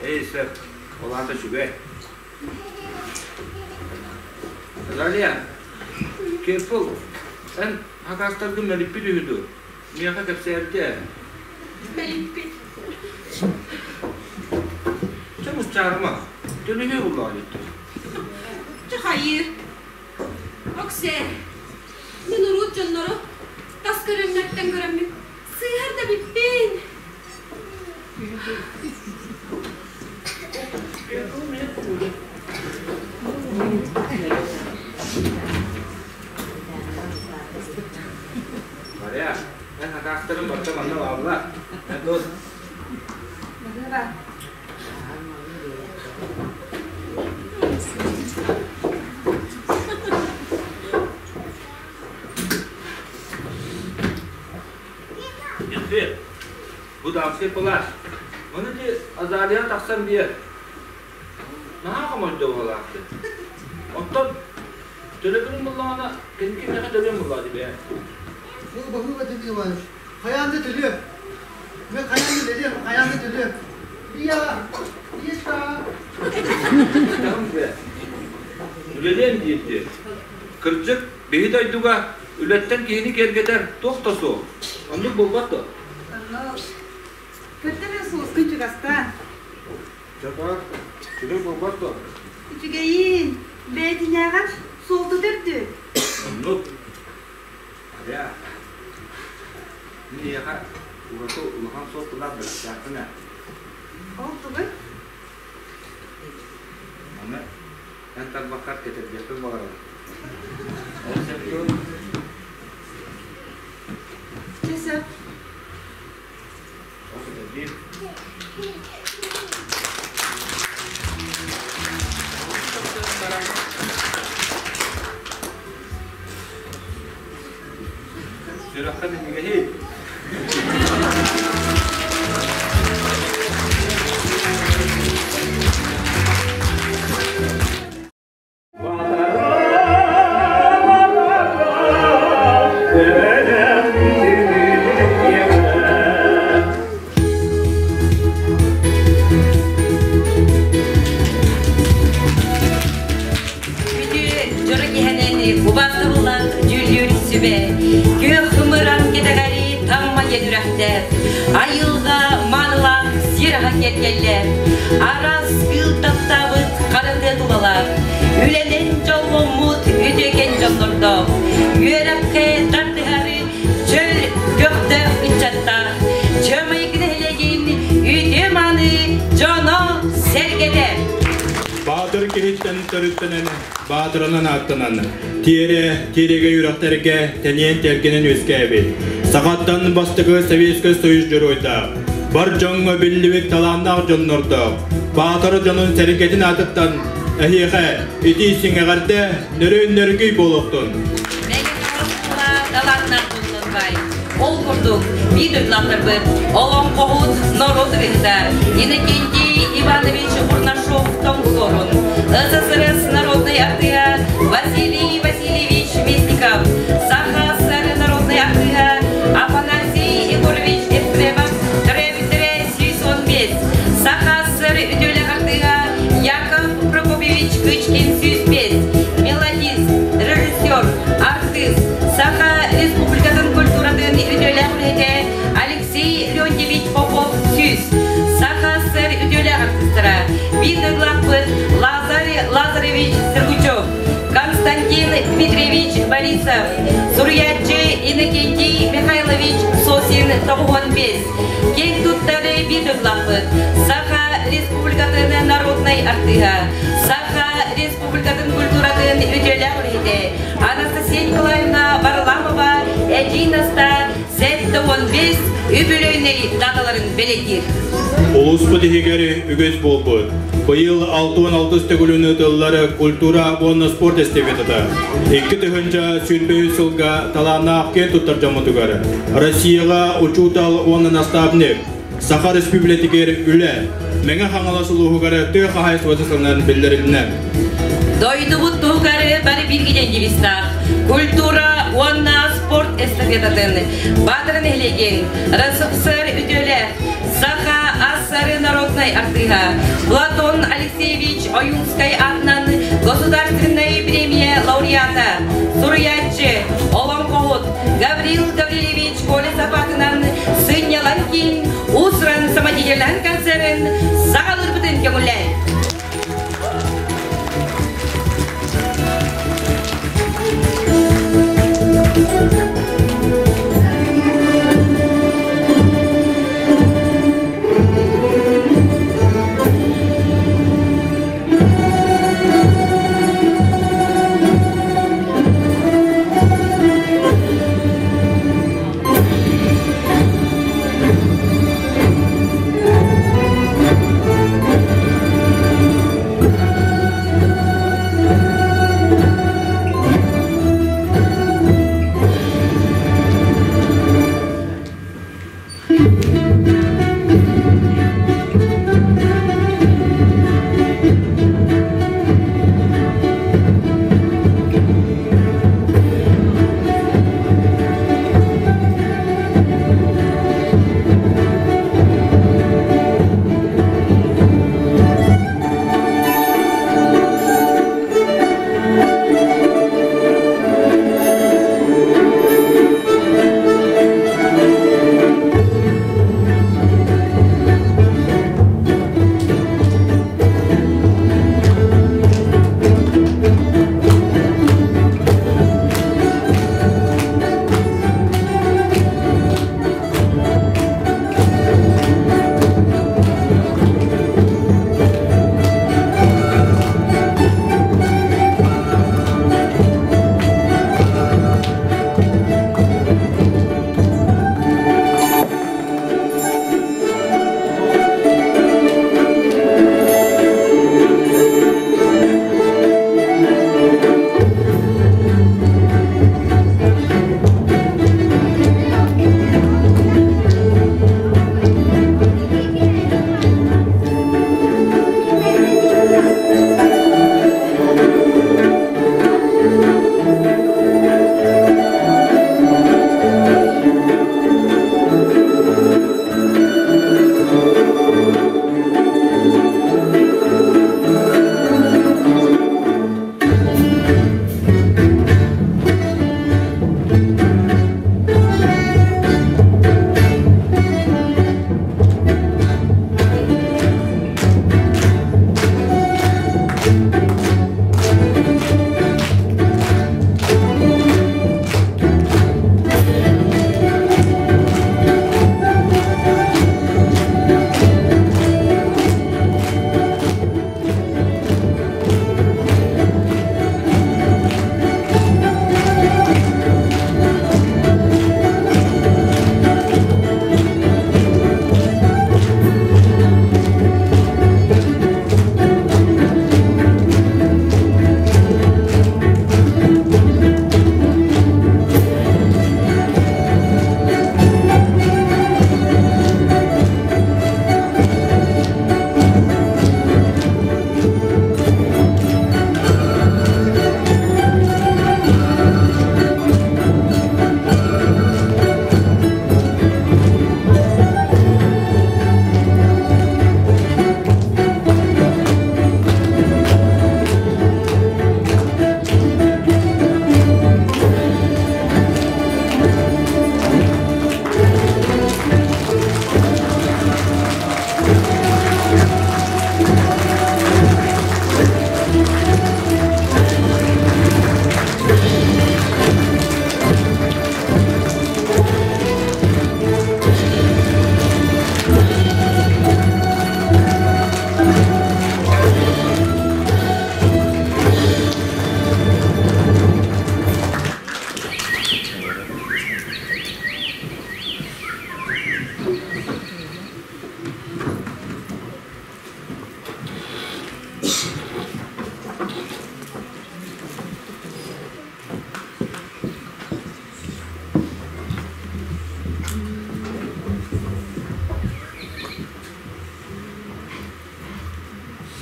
Эй, сөп. Ол аата үчүгэй. Розалия, Керпул, эн хакастаргын мэлиппит үһү дуо? Миэхэ кэпсээбитэ ээ. Мэлиппит. Чэ муччаарыма, төлөһүө буллаҕа диттэр. Чэ хайыыр. Оксээ, мин уруут дьоннору тас көрүҥнэртэн көрөммүн сыыһар да эбиппин. Варя, эн хакаастарын барыта манна бааллар. Эн дос. Баһыыба. Ефим, бу дамский плащ. Маны ди Азалия тахсан биэр. Наһаа хомойдо быһыылаахтык. Оттон төлөбүрүн буллаҕына, кэнники миэхэ төлүөм буллаҕа дии бээ. Ол баһыыба Дмитрий Иванович, хайаан да төлүөм. Мен хайаан да төлүөм, хайаан да төлүөм. Я, Еша. Үлэлиэн диирди. Кырдьык, биһи дойдуга үлэттэн киһини киэргэтэр туох да суох. Оннук буолбат дуо? Онно Көттөн эрэ суускун чугастаан. Чапаар, үчүгэй буолбат дуо? Үчүгэйин, бэйэтинээҕэр суолта төрдү. Оннук. Аря, мин эйиэхэ ураты улахан суолталаах бэлэхтээхпин ээ. Ол тугуй? Аны эн тарбаххар кэтэрдиэхпин баҕарабын. Ол сөп дуо? Чэ сөп. Ол кэтэрдиим. Сүрэххин иҥэһий. Бүтү дьоро киһэнэн убаастабыллаах дьүүллүүр сүбэ, күөх ымыран кэтэҕэри таммайа үрэхтээх, айылҕа маанылаах сир аһа киэргэллээх, араас кыыл таптаабыт харытыа тулалаах, үлэнэн дьолломмут үтүөкэн дьоннордоох, үөрэххэ тардыһары чөл көхтөөх ыччаттаах, Чөмөйгү нэһилиэгин үтүө-мааны дьоно-сэргэтэ! Баатыр киһиттэн төрүттэнэн, баатыранан ааттанан, тиэрэ, тиэрэгэ үрэхтэргэ тэниэн тэлгэнэн үөскээбит, сахаттан бастакы Советскай Союз дьоруойдаах, бар дьоҥҥо биллибит талааннаах дьоннордоох, баатыр дьонун сэргэтин аатыттан эһиэхэ итии сиҥэҕэрдэ нөрүөн-нөргүй буолуохтун! Талааннаах дьоннор бай. Ол курдук, биир дойдулаахтарбыт олоҥхоһут норуот ырыһыта Иннокентий Иванович Бурнашов Тоҥсуорун, СССР народнай артыыһа Василий Васильевич Местников, Саха СССР народнай артыыһа Афанасий Егорович Ефремов төрөөбүттэрэ 115, Саха СССР үтүөлээх артыыһа Яков Прокопьевич Кычкин 105, мелодист, режиссер, артыыс, Саха Республикатын культуратын үтүөлээх үлэһитэ Алексей Леонтьевич Попов 100, Саха СССР үтүөлээх артыыстара, биир дойдулаахпыт Лазарь Лазаревич Сергучев, Константин Дмитриевич Борисов, суруйааччы Иннокентий Михайлович Сосин 95, киэн туттар биир дойдулаахпыт Саха Республикатын народнай артыыһа, Саха Республикатын культуратын үтүөлээх үлэһитэ Анастасия Николаевна Варламова эдьиий Наста 75 үбүлүөйнэй даталарын бэлиэтиир. Улууспут иһигэр үгэс буолбут. Быйыл 66 төгүлүн ыытыллар культура уонна спорт эстафетата 2023 сылга талааннаах киэн туттар дьоммутугар Россияҕа учуутал уонна наставник, Саха Республикатыгар үлэ, Мэҥэ Хаҥалас улууһугар тыа хаһаайыстыбата сылынан биллэрилиннэ. Дойдубут туһугар бары бииргинэн девизтаах культура уонна спорт эстафетатын Баатара нэһилиэгин РСФСР үтүөлээх Саха АССР народнай артыыһа Платон Алексеевич Ойуунскай аатынан Государственнай премия лауреата, суруйааччы, олоҥхоһут Гаврил Гаврильевич Колесов аатынан сынньалаҥ киин уус-уран самодеятельнай концерын саҕалыырбытын көҥүллээн.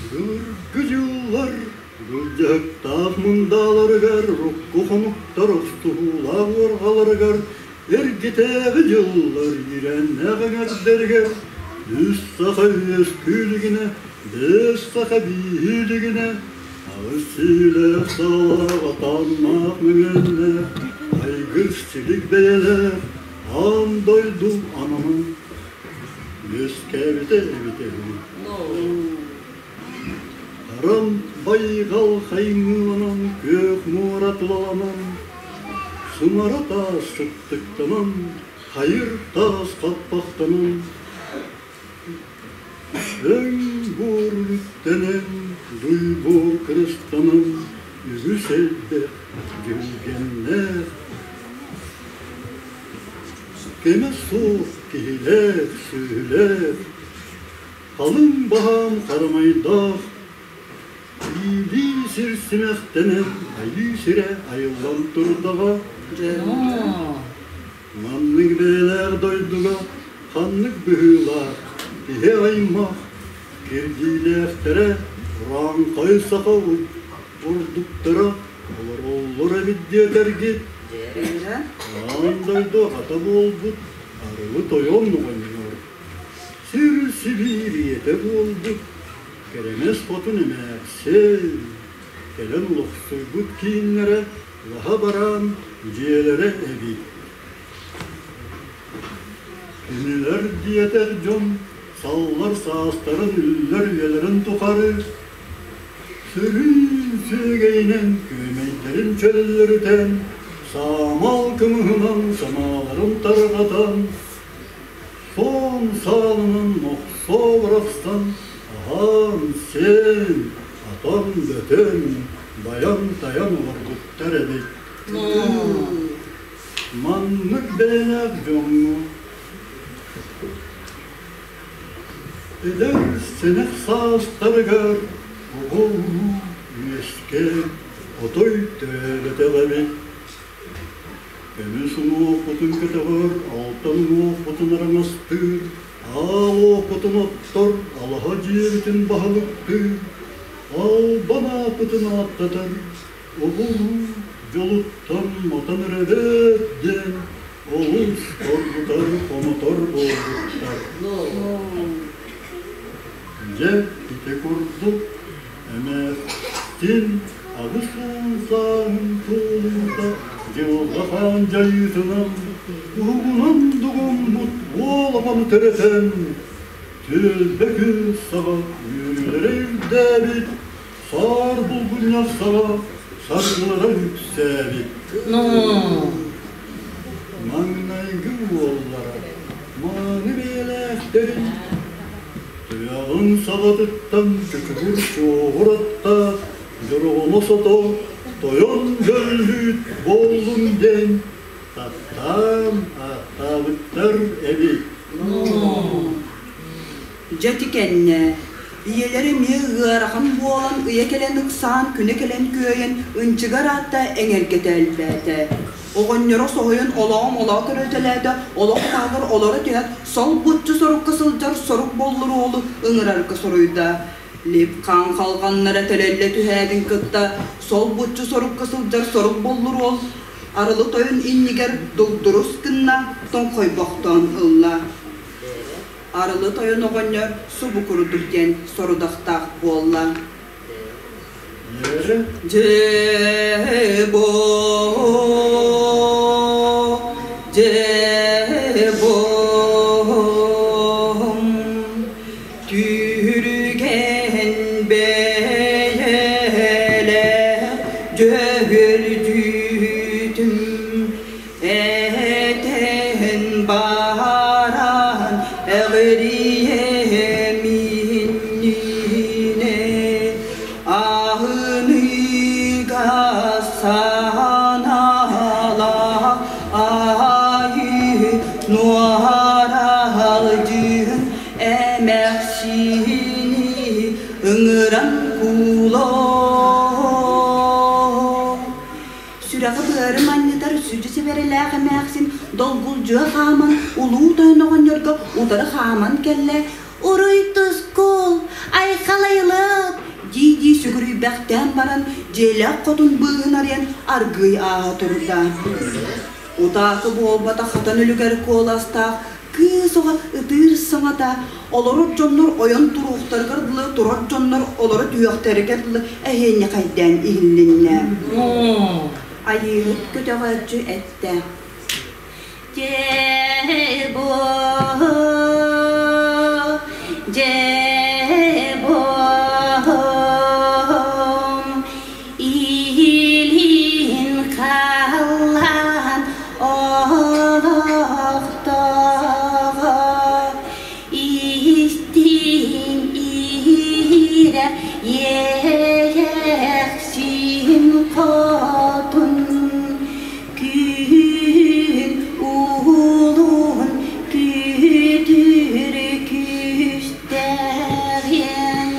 Былыргы дьыллар былдьаһыктаах мындааларыгар урукку хонуктар охсуһуулаах уорҕаларыгар эргитээҕи дьыллар иирээннээх эҥэрдэригэр үс саха үөскүү илигинэ, биэс саха бииһии илигинэ, аҕыс сиилээх саалаах атааннаах мөҥүөннээх, айгыр силик бэйэлээх аан дойду ананан үөскээбитэ эбитэ үһү. Харам байҕал хаймыыланан, күөх муора тулаланан, сымара таас сыттыктанан, хайыр таас хаппахтанан, өҥ буор үлүттэнэн, дуй буор кырыстанан, үгүс элбэх дьүрүлгэннээх Кэмэ суох киһилээх, сүөһүлээх, халыҥ баһаам харамайдаах, иилии сир симэхтэнэн айыы сирэ айыллан турдаҕа. Маннык бэйэлээх дойдуга ханнык быһыылаах киһи аймах кирдиилээхтэрэ урааҥхай саха бурдуктара олороллор эбит диэтэргит, аан дойду аҕата буолбут арылы тойон оҕонньор, сир сибиирийэтэ буолбут кэрэмэс хотун эмээхсин, кэлэн олохсуйбут кииннэрэ лаһа бараан дьиэлэрэ эбит. Кинилэр диэтэр дьон саллар саастарын үллэр үйэлэрин тухары Сөрүүн сүөгэйинэн күөмэйдэрин чөллөрүтэн, саамал кымыһынан санааларын тарҕатан, суон саалынан мохсо бырахсан, аһаан-сиэн, атан-бөтөн, байан-тайан олорбуттар эбит. Маннык бэйэлээх дьоҥҥо Эдэр сэнэх саастарыгар оҕо-уруу үөскээн отой төрөөбөтөх эбит. Көмүс уҥуохпутун көтөҕөр, алтан уҥуохпутун араҥастыыр, аал уоппутун оттор, алаһа дьиэбитин баһылыктыыр, албан ааппытын ааттатар, оҕо-уруу дьолуттан матан эрэбэт диэн олус оргутар, хомотор буолбуттар. Дьэ, ити курдук эмээхсин 80 сааһын туолуута дьылҕа хаан дьайыытынан уһугунан дугуммут уол оҕону төрөтөн, түөлбэ күн саҕа үөрүүлэрэ үрдээбит, саар булгунньах саҕа саргылара үксээбит. Маҥнайгы уоллара мааны бэйэлээхтэрин туйаҕын саҕатыттан чөкүгүр чуоҕур аттаах дьороҕоно сото тойон дьөллүүт буоллун диэн таптаан ааттаабыттар эбит. Дьэ ити кэннэ ийэлэрэ эмиэ ыарахан буолан ыйа кэлэн ыксаан, күнэ кэлэн күөйэн ынчыгар аатта эҥэргэтэ элбээтэ. Оҕонньоро соһуйан олоҕум-олоо көрөтөлөөтө, олох таһыгар олоро түһэн сол-буччу сорукка сылдьар сорук боллур уолу ыҥырарга соруйда. Лип-хаан халҕаннара тэлэллэ түһээтин кытта сол-буччу сорукка сылдьар сорук боллур уол арылы тойон иннигэр дугдурус гынна, тоҥхойбохтоон ылла. Арылы тойон оҕонньор субу курдук диэн сорудахтаах буолла. Дьэ-бо, дьэ-бом, түргэн бэйэлээх дьөһүөлдьүтүм Этэн баран эҕирийэ минньинэ аһыныга санаала айыы нуоралдьыһын эмээхсини ыҥыран кулоо Сүрэҕи-быары манньытар сүдү сэбэрэлээх эмээхсин долгулдьуйа хааман улуу тойон оҕонньорго утары хааман кэллэ: «Уруй тускул, айхал айылык! Төгүрүйбэхтээн баран, дьиэлээх хотун быыһын арыйан аргыый ааһа турда. Утаакы буолбатах хатан үлүгэр куоластаах кыыс оҕо ытыыр саҥата, олорор дьоннор ойон туруохтарыгар дылы турар дьоннор олоро түһүөхтэригэр дылы эһиэнньэхэйдээн иһиллиннэ. Айыыһыт көтөҕөөччү эттэ: Дьэ бу, дьэ бу, илин халлаан олохтооҕо истиҥ иһирэх иэйэхсин хотун Күн уһулун күтүр күстэрин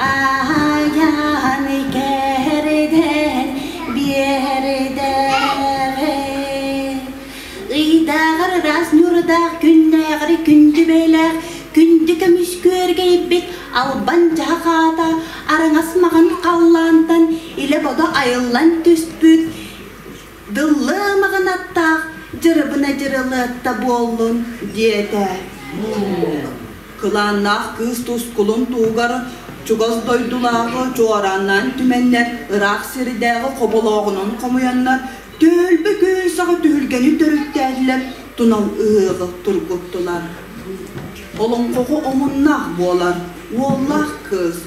айан кэрдэн биэрдэрэ. Ыйдааҕар ыраас ньуурдаах күннээҕэр күндү бэйэлээх күндү көмүс күөргэйбит албан дьаһах аата араҥас маҕан халлаантан илэ-бодо айыллан түспүт Дыллыы маҕан аттаах дьырыбына дьырылыатта буоллун диэтэ. Кылааннаах кыыс тускулун туһугар чугас дойдулааҕы чуорааннаан түмэннэр ыраах сирдээҕи хоболооҕунан хомуйаннар түөлбэ күөл саҕа түһүлгэни төрүттээтилэр, тунал ыһыаҕы тургуттулар. Олоҥхоҕо омуннаах буолар уоллаах кыыс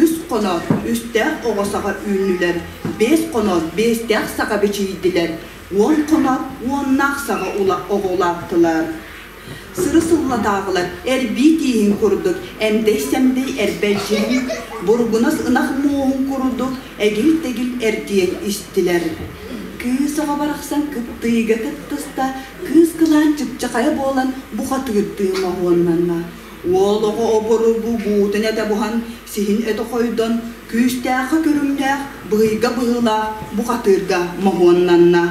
үс хоно үстээх оҕо саҕа үүннүлэр, биэс хоно биэстээх саҕа бичийдилэр, уон хоно уоннаах саҕа оҕо улааттылар. Сыры сыллатааҕылар эрбии тииһин курдук эмдэй-сэмдэй эрбэлдьиһин, бургунас ынах муоһун курдук эгил-тэгил эрдийэн истилэр. Кыыс оҕо барахсан кыптыыга кыттыста, кыыс кылаан чыпчахайа буолан бухатыырдыы моһуоннанна. Уол оҕо обургу буутун этэ буһан, сиһин этэ хойдон, күүстээххэ көрүҥнээх, быһыйга быһыылаах бухатыырга моһуоннанна.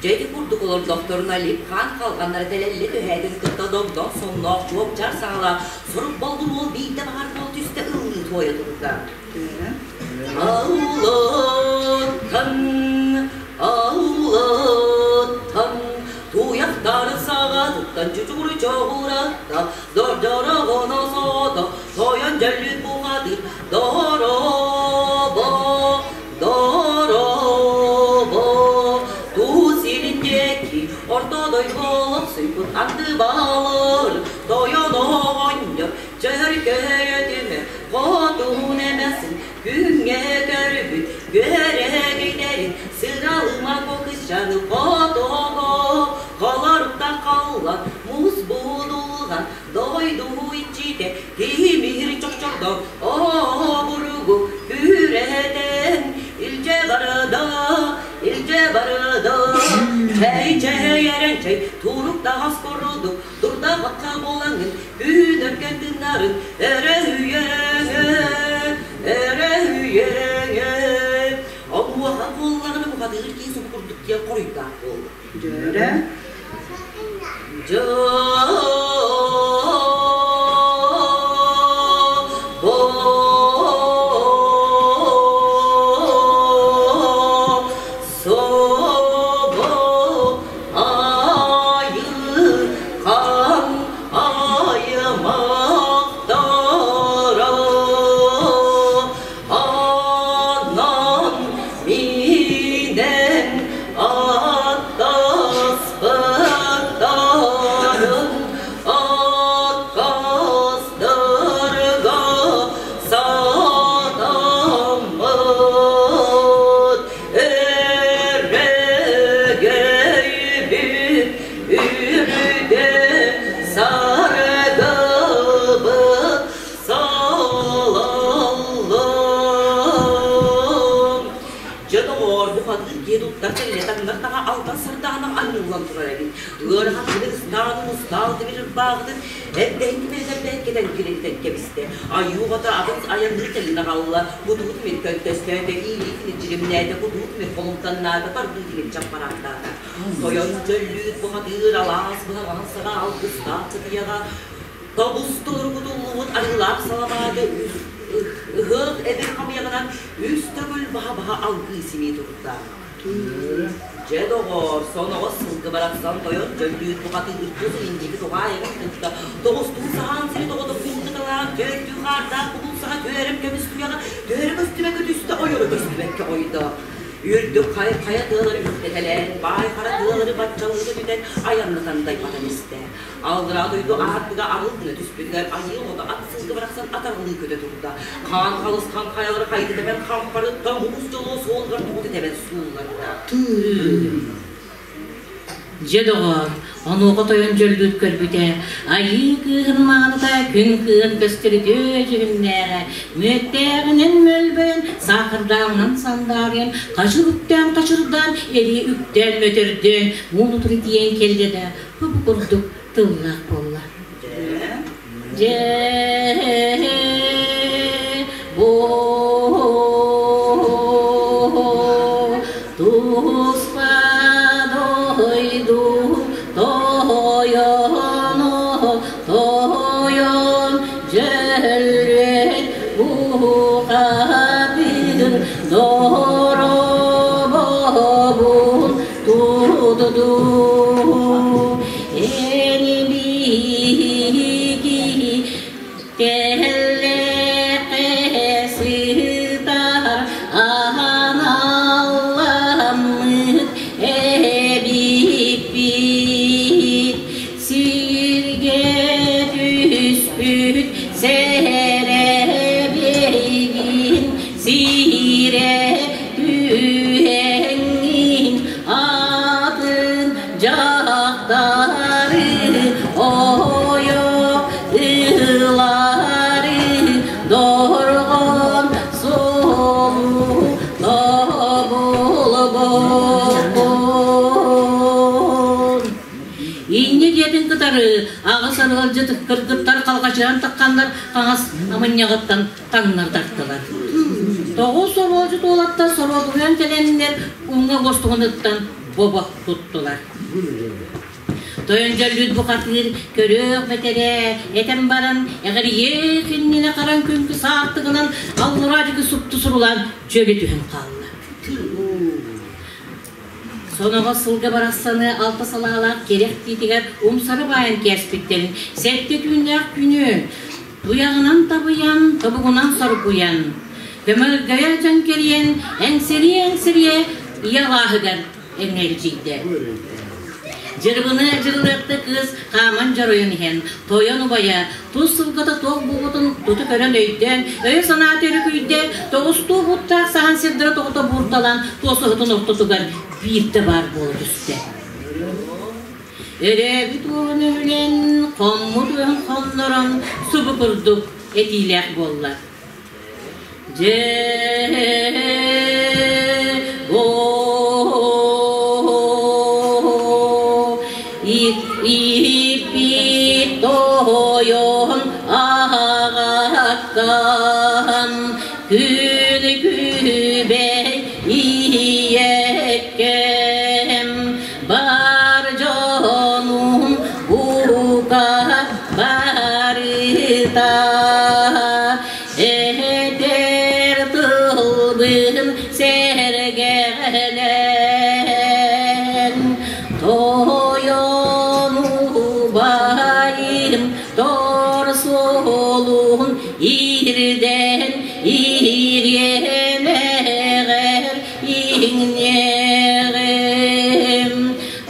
Дьэ ити курдук олордохторуна Липхан халҕаннара тэлэллэ түһээтин кытта догдоҥ сонноох чуопчаар саҥалаах сурук боллур уол биирдэ баҕар буола түстэ ыллыы туойа турда. Аллаттан, аллаттан, туйахтары саҕатыттан чучугуру чоҕуратта, дордороҕоно сото, тойон дьөллүт бухатыр, дорообо, дорообо, туу сирин диэки орто дойду олохсуйбут анды балыр, тойон оҕонньор Чөркөйөтүмэ хотун эмэсин күҥҥэ көрбүт күөрэгэйдэрин сыралыма кокысчаны хотоҕо холоруктан халлан муус будулҕан дойду иччитэ тимир чохчордон обуругу күрэтэн илдьэ барда илдьэ барда чэй чэй эрэнчэй турук таҕас курдук Турда-хатта буолаҥҥын күн өргөн тыыннарын өрө үйэҥэ, өрө үйэҥэ. Онуоха буоллаҕына бухатыыр киһи субу курдук диэн хоруйдаах буолла. Дьөрө. Собо Айылхан аймахтара анан минэн аттаспыттарын атастырга сатаммыт Өрөгөйбүт үрдэ саргыбыт салаллым. Дьэ доҕоор, бу хатыыр киһи туттар кэллэ таҥнар таҥа алтан сардаанах анньыллан турар эбит. Ыарахан тимир ыстаанын устаал тимир ырбааҕытын эрдэһин тимирдэрдээн кэтэн килэҥтэн кэбистэ. Айуу-хата атын айанныы кэлин аҕалла, кутуу тимир көнтөстөөтө, иилии тимир дьиримнээтэ, кутуу тимир холумтаннаата, тардыы тимир чаппарааттаата. Тойон чөллүүт бухатыыр алаас быһаҕаһын саҕа алгыстаах сытыйаҕа тобус толору кутуллубут арыылаах саламааты Ыһыах эбир хамыйаҕынан үс төгүл баһа-баһа алгыы симии турда. Дьэ, доҕоор, соноҕос сылгы барахсан тойон дьөллүүр бухатыыр кус инники туһаайарын кытта тоҕустуу саһаан сири тоҕото куурдуталаан түөртүү хаардаах кубул саҕа түөрэм көмүс туйаҕа түөрэ көстүбэккэ түстэ ойоро көстүбэккэ ойдо. Үрдүк хайа хайа тыалары үрдэтэлээн, баай хара тыалары баччалыы көтүтэн айаннатан дайбатан истэ. Аллараа дойду аартыга арыл гына түспүтүгэр айыы оҕото ат сылгы барахсан атарылыы көтө турда. Хаан халысхан хайалары хайыта тэбэн хампарытта, муус дьолуо суолугар тоҕута тэбэн суулларда. Дьэ, доҕоор, онуоха тойон дьөллүүт көрбүтэ, айыы кыыһын мааныта күн кыыһын көстөрүтүө дьүһүннээҕэ, мүөттээҕинэн мөлбөйөн, саахардааҕынан сандаарыйан, хачыр үктээн хачырдаан, эрии үктээн мөтөрдөөн, муун утары тиийэн кэллэ да, бу курдук тыллаах буолла. Дьэ, бу туспа дойду тойоно тойон дьөллүөт бухатыыр доробобун тутду Эни биһиги кэллэхэ сытар аналламмыт эбиппит сиргэ түспүт сэрэбэйгин сирэ түһэҥҥин атын дьахтары ойох ылары дорҕон суолу тобулбоппун. Инньэ диэтин кытары аҕыс арыалдьыт кыргыттар халҕачыһан тахханнар хаҥас амынньаҕыттан таҥнар тартылар. Тоҕус оруолдьут уолаттар соруодуһуйан кэлэннэр уҥа уостугуныттан бобо туттулар. Тойон дьөллүүт бухатыыр көрөөх бэтэрээ этэн баран эҕирийиэх иннинэ харан күҥкү саартыгынан аллараа диэки супту сурулаан дьөлө түһэн хаалла. Соноҕос сылга барахсаны алта салаалаах кэрэх тиитигэр умсары баайан кээспиттэрин сэттэ түүннээх күнү Туйаҕынан табыйан, тобугунан соргуйан, көмөлгөйө дьэҥкэрийэн, эҥсириэ-эҥсириэ ийэ алааһыгар эҥэлдьийдэ. Дьырыбыны дьырылыатта кыыс хааман дьоруйан иһэн, тойон убайа тус сылгата туох буолбутун туту көрөн өйдөөн, өйө-санаата өрүкүйдэ, тоҕустуу буттаах саһан сирдэрэ тоҕута буурталаан туосуһутун ортотугар биирдэ баар буола түстэ. Өрөөбүт уоһун өһүлэн, хоммут үөһүн хоннорон субу курдук этиилээх буолла. Дьэ, ииппит тойон аҕаккам күн күбэй ийэккэм Бар дьонум бука барыта этэр тылбын сэргэлэн тойон убайым торсолун ирдэн ириэнэҕэр иҥниэҕим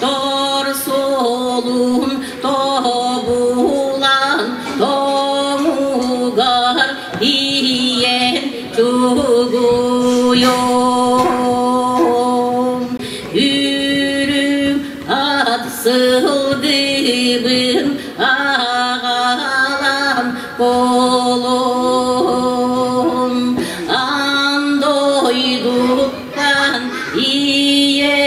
тор суолун тобулан тоҥугар тиийэн чугуйуом үрүҥ ат сылгыбын аҕалан Колун аан дойдуттан ийэ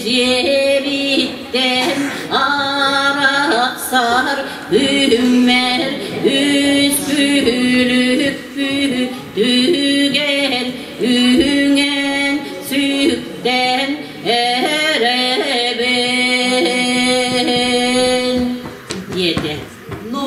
дьиэбиттэн арахсар күммэр үс күлүкпү түгэн үҥэн сүктэн эрэбин диэтэ. No!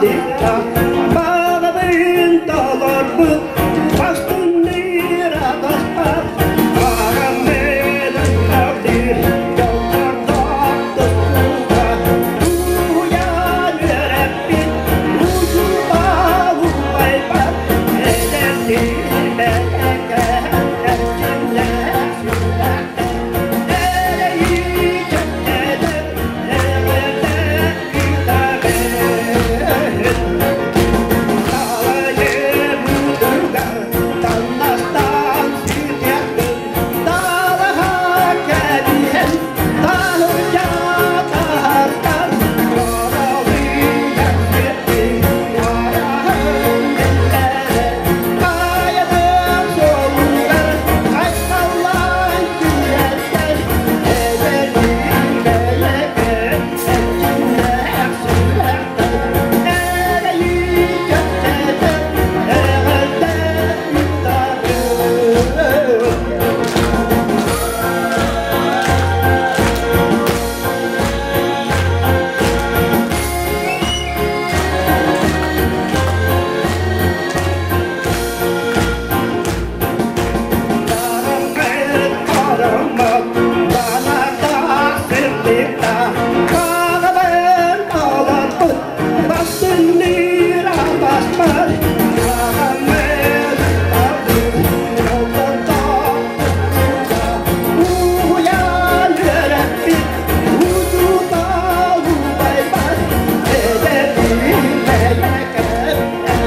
сырдыкка Баҕабын толорбут бастыҥныыр атаспар Баҕаммын ытардыр дьоллордоох тускулга Уйан үөрэппит учуутал убайбар Эдэрдии бэйэкэ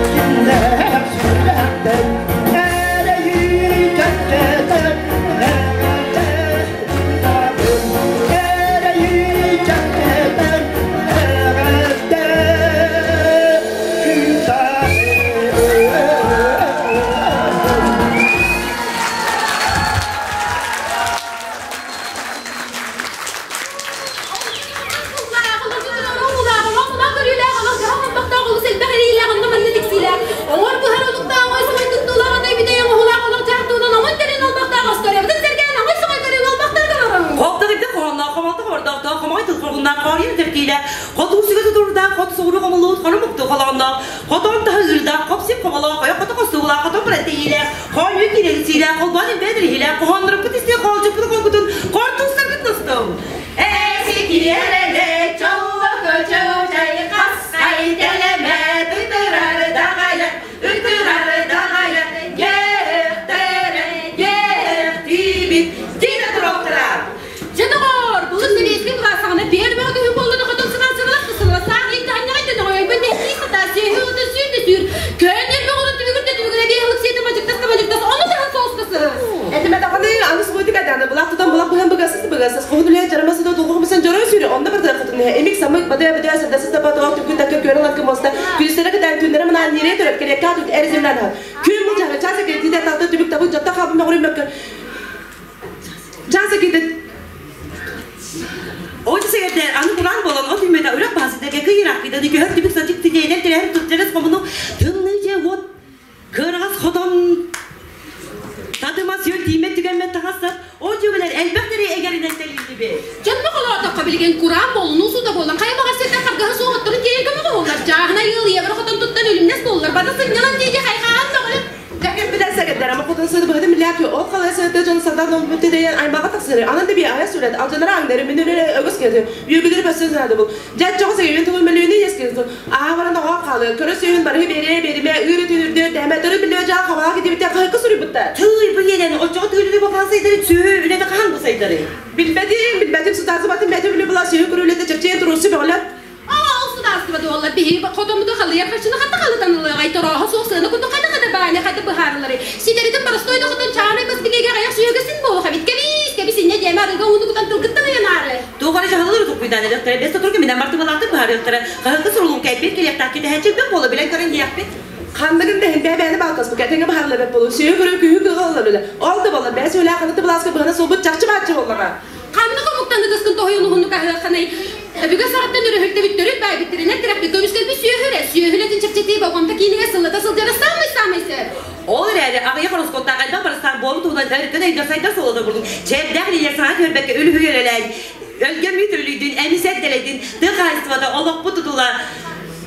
эрчимнээх сүрэхтэр Эрэйи чэпчэтэр эҕэрдэ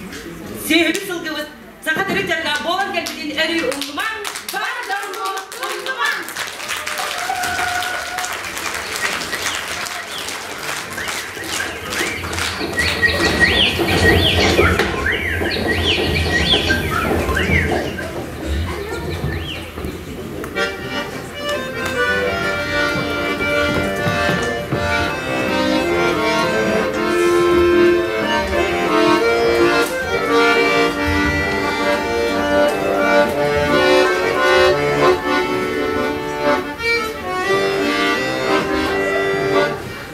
ыытабын Сүөһүбүт сылгыбыт саха төрүт дьарыга буолан кэлбитин өрүү умнумаҥ, бар дьоҥҥут умнумаҥ!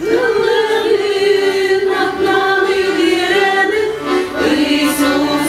Ыллыгын атынан үөрэнин, Иисус Ол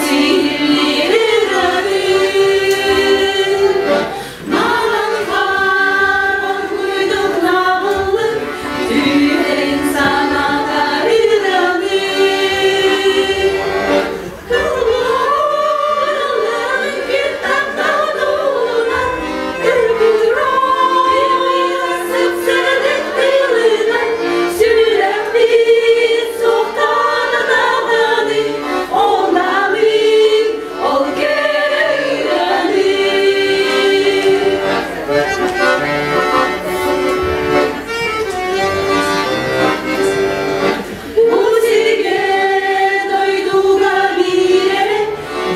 Бу сиргэ дойдуга биир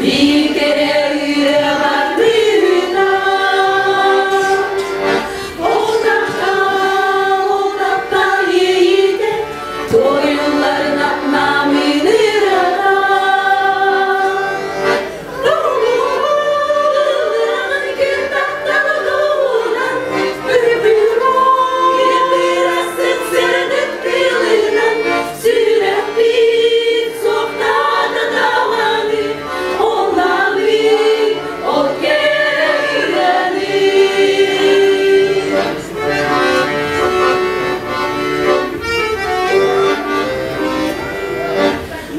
биир кэрэ үрэх ардыына. Ол таптал, ол таптал иэйиитэ туойуллар намыын ырата. Ол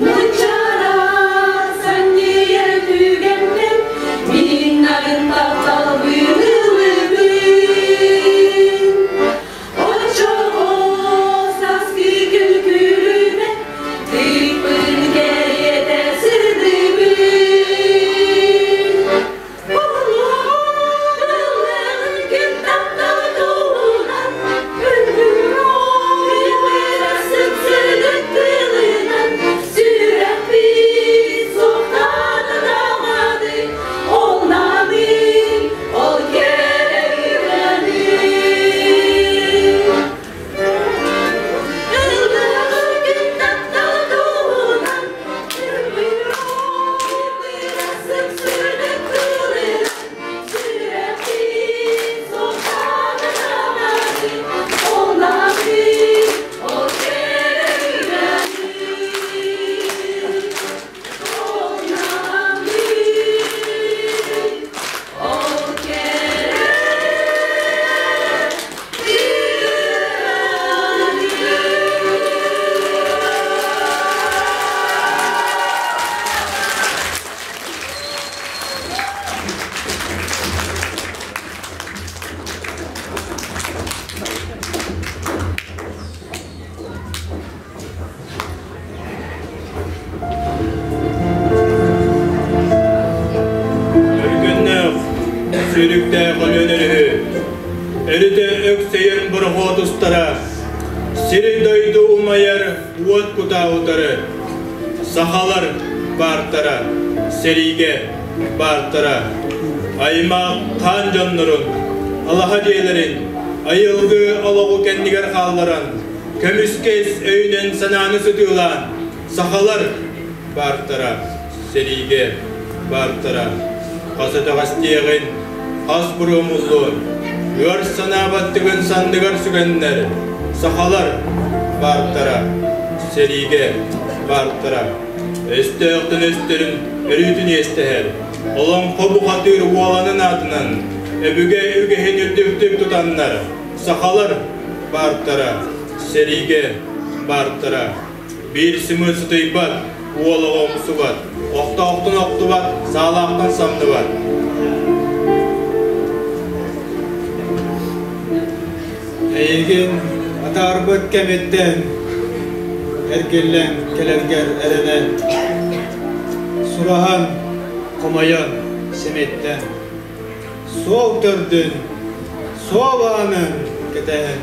Мунчаран түгэммин, мин нарын тапталбын ылыбын. Оччоҕо сааскы күлүмэ, тыыппын кэриэтэ сырдыбын. Ол кэрэ Өргөннөөх, сүүрүктээх Өлүөн өрүһү, өрүтэ өксөйөн борохуот устара, сири-дойду умайар уот кутаа утары, сахалар баартара, сэриигэ баартара, аймах хаан дьоннорун, алаһа дьиэлэрин, айылгы олоҕу кэннигэр хаалларан, көмүскэс өйүнэн санааны сытыылаан, сахалар баартара, сэриигэ баартара, хас өтөҕөстиэҕин, хас буруомуллуон, ыар санаа баттыгын санныгар сүгэннэр, сахалар баартара, сэриигэ баартара, өстөөхтөн өстөрүн өрүүтүн иэстэһэр, олоҥхо бухатыыр уоланын аатынан өбүгэ үгэһин үрдүктүк тутаннар, сахалар баартара, сэриигэ баартара. Биир сымыыт сытыйбат, уол оҕо умсубат, охтоохтон охтубат, саалаахтан самныбат. Эйигин атаарбыт кэмиттэн эргиллэн кэлэргэр эрэнэн. Сураһан, хомойон, симиттэн. Суол төрдүн, суол аанын кэтэһэн,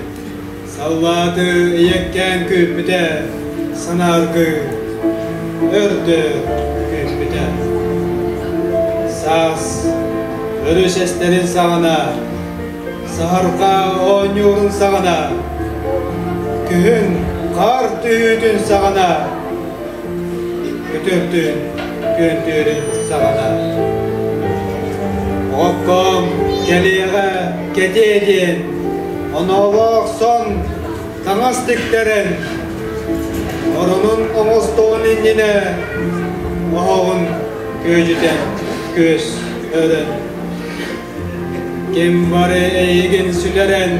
саллааты ийэккээн күүппүтэ, санааргыы, өрдө күүппүтэ. Саас өрүс эстэрин саҕана, саһарҕа оонньуурун саҕана, күһүн хаар түһүүтүн саҕана, Көтөрдүн күөнтүөрүн саҕана Оҕоккоом кэлиэҕэ кэтиэ диэн оноолоох сон таҥас тиктэрэн оронун оҥостуон иннинэ оһоҕун күөдьүтэн күөс өрөн ким бары эйигин сүтэрэн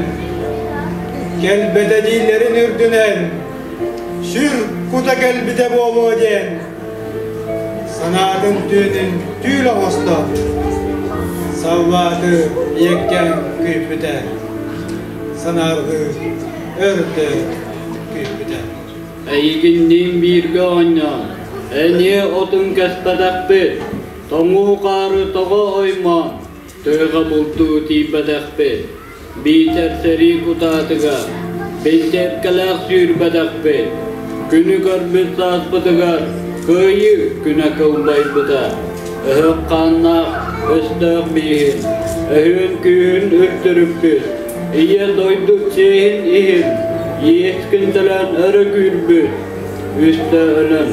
кэлбэтэ дииллэрин үрдүнэн Сүр кута кэлбитэ буолуо диэн санаатын түүнүн түүл оҥосто саллааты ийэккээн күүппүтэ санааргыы өртө күүппүтэ Эйигинниин бииргэ оонньоон, эниэ отун кэспэтэхпит, тоҥуу хаары тоҕо оймоон, тыаҕа бултуу тиийбэтэхпит. Биитэр сэрии кутаатыгар, бинтиэпкэлээх сүүрбэтэхпит, күнү көрбүт сааспытыгар Кыайыы күнэ кылбайбыта. Өһөх хааннаах өстөөх бииһин, өһүөн күүһүн үрдүрүппүт, Ийэ дойду чиэһин иһин иэскин төлөөн өрө күүрбүт, үстэ өлөн,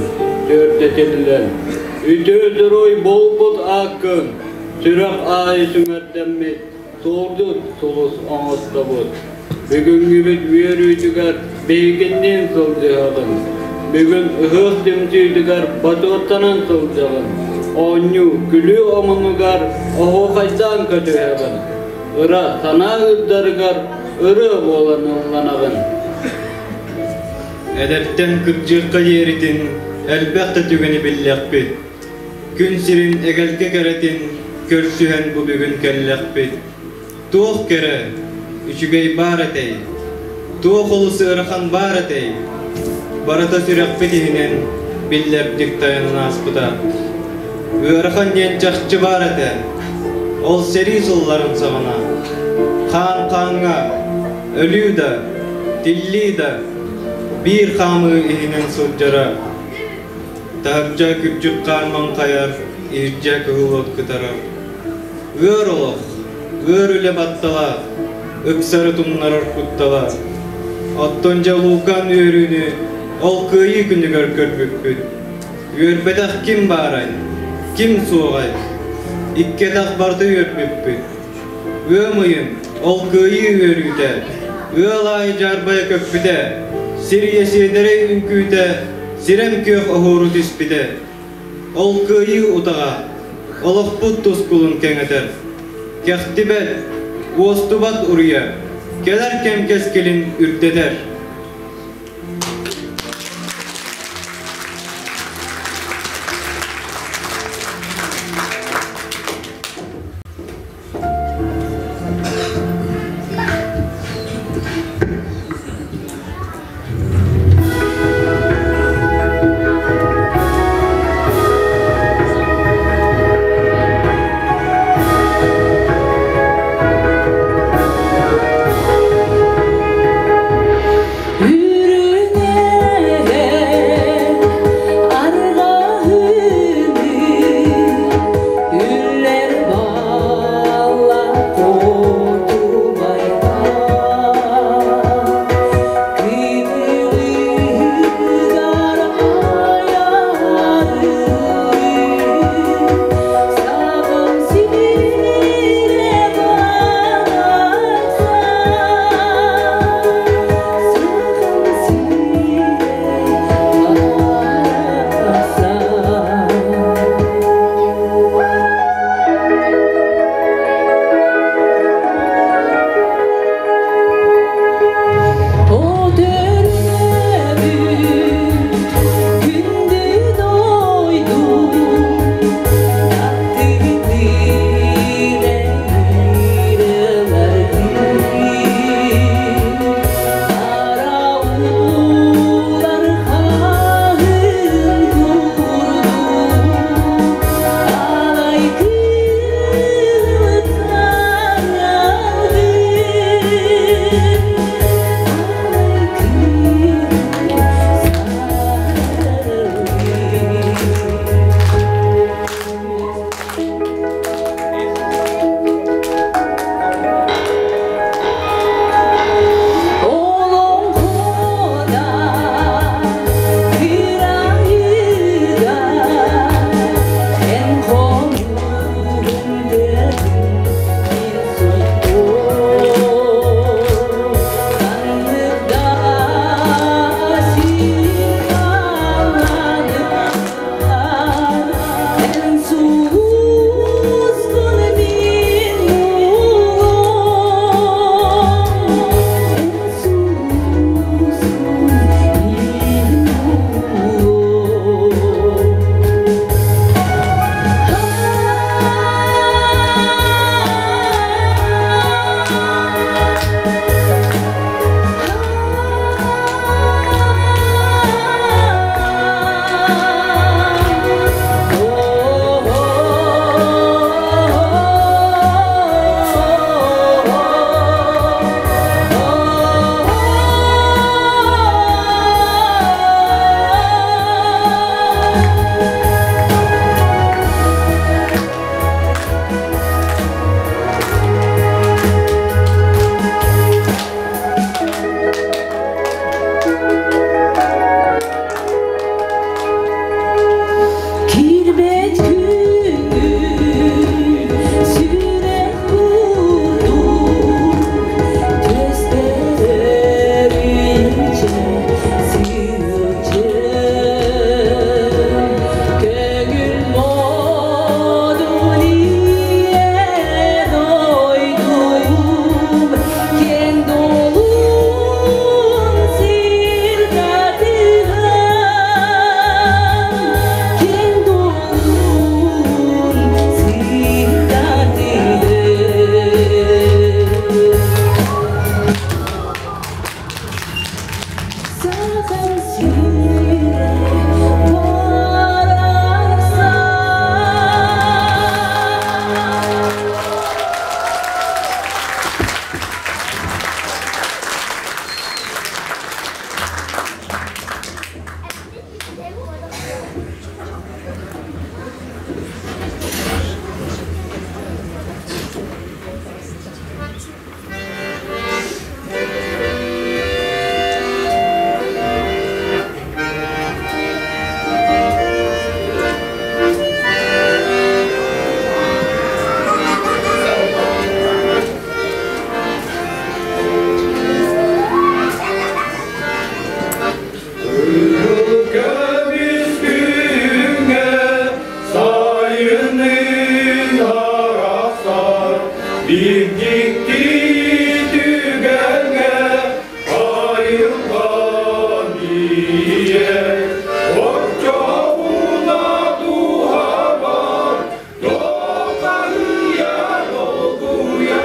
түөртэ тиллэн, үтүө дьоруой буолбут ааккын сүрэх аайы сүҥэрдэммит Суолдьут сулус оҥостобут. Бүгүҥҥүбүт үөрүүтүгэр биһигинниин сылдьыһаҕын. Бүгүн ыһыах түмсүүтүгэр бочуоттанан сылдьаҕын. Оонньуу, күлүү омунугар оһуохайдаан көтүһэҕин. Ыра санаа ыырдарыгар ырыа буолан ылланаҕын. Эдэртэн кырдьыахха диэритин элбэх да түгэни биллэхпит. Күн сирин эгэлгэ кэрэтин көрсүһэн бу бүгүн кэллэхпит. Туох кэрэ, үчүгэй баар этэй? Туох олус ыарахан баар этэй? Барыта сүрэхпит иһинэн биллэрдик тайанан ааспыта. Ыарахан диэн чахчы баар этэ. Ол сэрии сылларын саҕана хаан хааҥҥа өлүү да, тиллии да биир хаамыы иһинэн сылдьара. Таһырдьа күрдьүк хаан маҥхайар, иһирдьэ кыһыл от кытарар. Ыар олох, ыар үлэ баттала, ыксары тумнарар куттала. Оттон дьэ улуукан үөрүүнү ол кыайыы күнүгэр көрбүппүт. Үөрбэтэх ким баарай, ким суоҕай? Икки атах барыта үөрбүппүт. Ыам ыйын, ол кыайыы үөрүүтэ, ыал аайы дьаарбайа көппүтэ, сир ийэ сиэдэрэй үҥкүүтэ, сирэм күөх оһуору түспүтэ. Ол кыайыы утаҕа, олохпут тускулун кэҥэтэр. Кэхтибэт, уостубат уруйа, кэлэр кэм кэскилин үрдэтэр. Салгынныын арахсар биир дьикти түгэҥҥэ айылҕан ийэ оччоҕуна дууһабар долгуйа долгуйа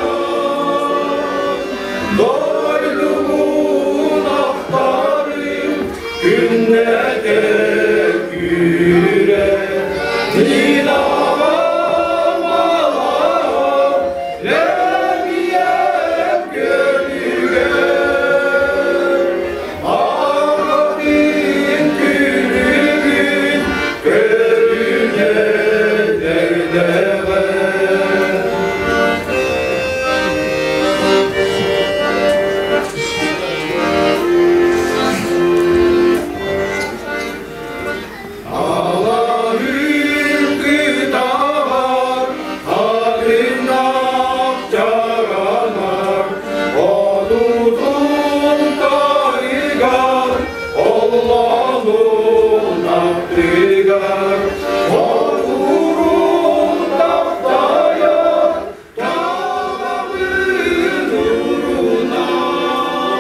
дойдубун ахтарым күннэтэ күүрэ Аларыҥ атыннах чаранар, Онутун таһыгар, оллоонун аттыгар, Хотуурун таптайар, табаҕын урунар.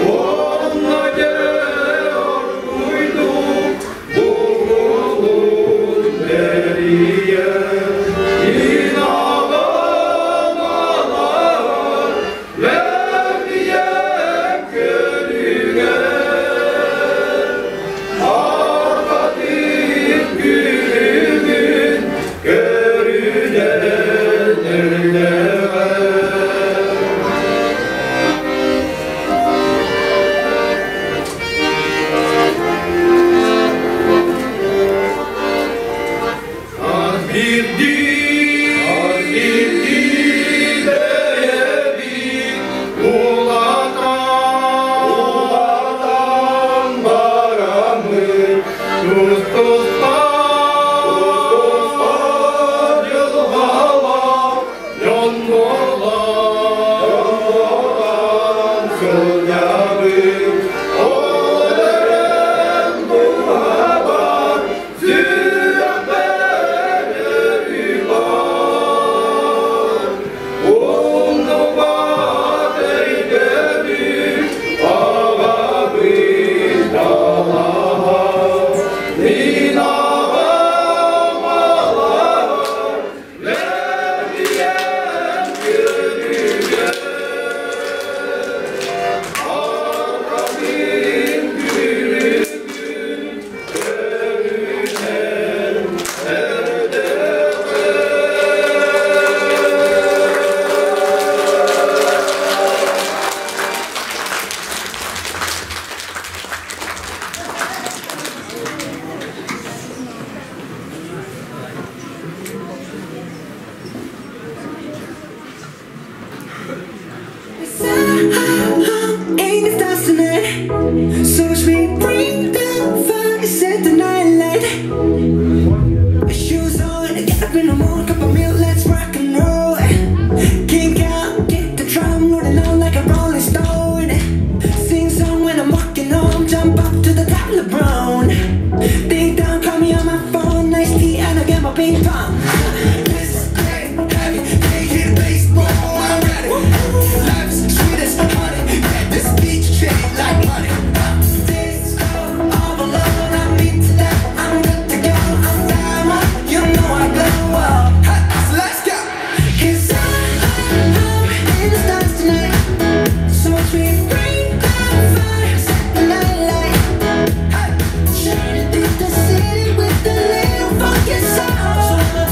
Уонна дьэ оргууйдук булгулун бэрийэр, Инаҕын алаар, лэбийэн көлүгэр, Арҕатын күлүгүн көрүнэн эрдэҕэ. Хас биирдии, хас биирдии бэйэбит улаатан, улаатан бараммыт, тус-туспа, тус-туспа дьылҕалаах дьон буолан, дьон буолан сылдьабыт. Ол эрэн дууһабар сүрэхпэр өрүү баар. Умнубат өйдөбүл аҕабыт далаһа. Мин аҕам алаһар лэбийэн күлүгэр. Арҕабын күлүгүн көрүнэн эрдэҕэ. Ain't the stars tonight, so watch me bring the fire, set the night light. Shoes on, get up in the morning, cup of milk, let's rock and roll. Kink out, kick the drum, rolling on like a rolling stone. Sing song when I'm walking home, jump up to the top of the brown. Ding dong, call me on my phone, nice tea, and I get my ping pong. This ain't heavy, they hit baseball, I'm ready. Life's sweet as honey, yeah, this beach chain like money. Disco all alone, I'm into that, I'm good to go, I'm diamond, you know I glow up. Hey, so let's go. 'Cause I'm in the stars tonight, so watch me bring the fire, set the night light. Hey, shining through the city with the little funky sound. So I'ma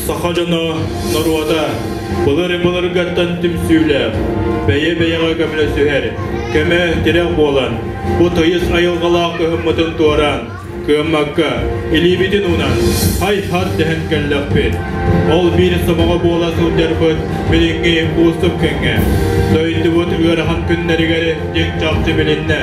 Саха дьоно, норуота былыр-былыргаттан түмсүүлээх, бэйэ-бэйэҕэ көмөлөсүһэр, көмө-тирэх буолан, бу тыйыс айылҕалаах кыһыммытын туораан, кыаммакка, илиибитин уунан, һай-хат дэһэн кэллэхпит. Ол биир сомоҕо буола сылдьарбыт билиҥҥи уустук кэмҥэ, дойдубут ыарахан күннэригэр дьиҥ чахчы билиннэ.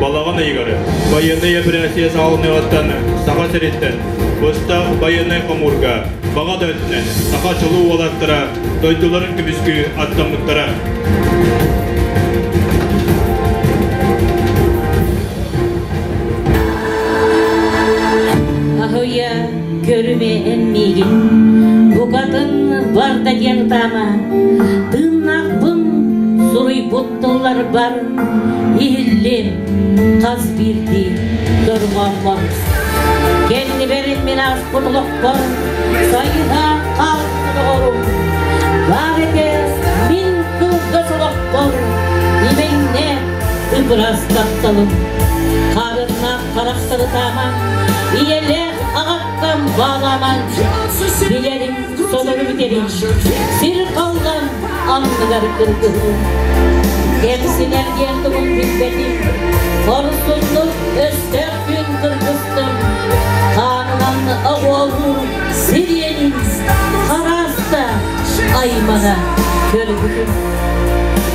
Балаҕан ыйыгар байыаннай эпэрээссийэ саҕаланыаҕыттан Саха сириттэн быстах байыаннай хомуурга баҕа да өттүнэн саха чулуу уолаттара дойдуларын көмүскүү аттаммыттара. Аһыйа көрүмэ эн миигин, букатын барда диэн ытаама, тыыннаахпын суруйбут тылларбар иһиллим хас биирдии дорҕооммор. Кэннибэр мин ааспыт олохпор сайыһа хаалбыт доҕорум, баар этэ мин кылгас олохпор имэҥнэ ып-ыраас тапталым. Хаарыннаах харахтары тааман, ийэлээх аҕаттан баалааман, билэрим сотору бүтэрин, сир халлан анныгар кыргыһыы. Кэмсинэр диэн тугун билбэтим, хорсуннук өстөөх күн кыргыстым, хаанынан оҕуолуур сириэнин харааста аймана көрбүтүм.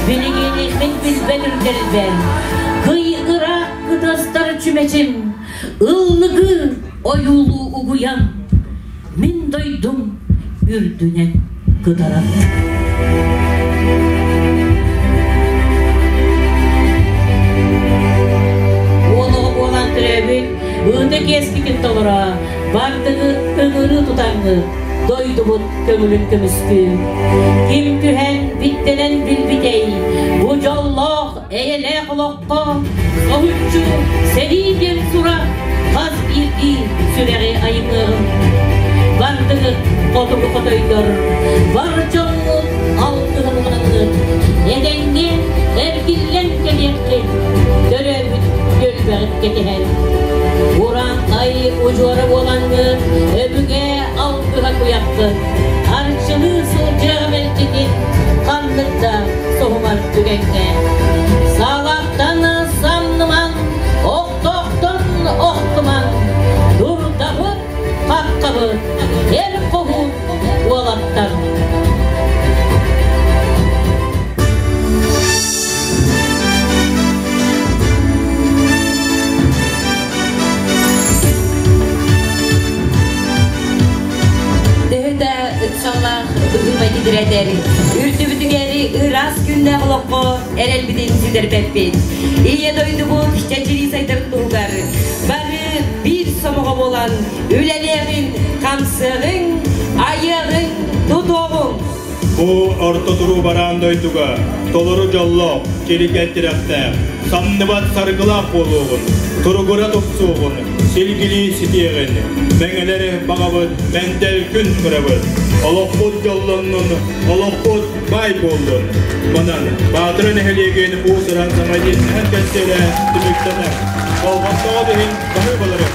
Билигин мин билбэт үрдэлбэр, кый ыраах кытастар чүмэчим, ыллыгы ойуулуу угуйан, мин дойдум үрдүнэн кытарар. Уол оҕо буолан төрөөбүт, ыыта киэскитин толоро, бардыгыт ыҥырыы тутаҥҥыт, дойдубут көҥүлүн көмүскүү. Ким түһэн, биттэнэн билбитэй, бу дьоллоох, эйэлээх олоххо соһуччу сэрии диэн сурах хас биирдии сүрэҕи аймыаҕын. Бардыгыт хотугу хотойдор, бар дьоҥҥут алтыһыммыныҥҥыт, этэҥҥэ эргиллэн кэлиэххит, төрөөбүт түөлбэҕит кэтэһэн. Урааҥхай удьуора буолаҥҥыт, өбүгэ алгыһа куйаххыт, арчылыы сылдьыаҕа мэлдьитин, ханнык да соһумар түгэҥҥэ. Саалаахтан самнымаҥ, охтоохтон охтумаҥ, дурдабыт, хаххабыт, эр хоһуун уолаттар. Төһө да ыксаллаах быһыы-майгы үрдүбүтүгэр ыраас күннээх олоххо эрэлбитин сүтэрбэппит. Ийэ дойдубут чэчирии сайдарын туһугар бары биир сомоҕо буолан үлэлиэҕин, хамсыаҕыҥ, айыаҕыҥ, тутуоҕуҥ! Бу орто туруу бараан дойдуга толору дьоллоох, кирикэ тирэхтээх, самныбат саргылаах буолуоҕун, туругура тупсуоҕун, силгилии ситиэҕин, мэҥэлэр баҕабыт, мэнтэл күн кырабыт, олохпут дьоллоннун, олохпут баай буоллун. Манан Баатыра нэһилиэгин уус-уран саҥа дьиэтинэн кэнсиэрэ түмүктэнэр. Болҕомтоҕо иһин баһыыбалары.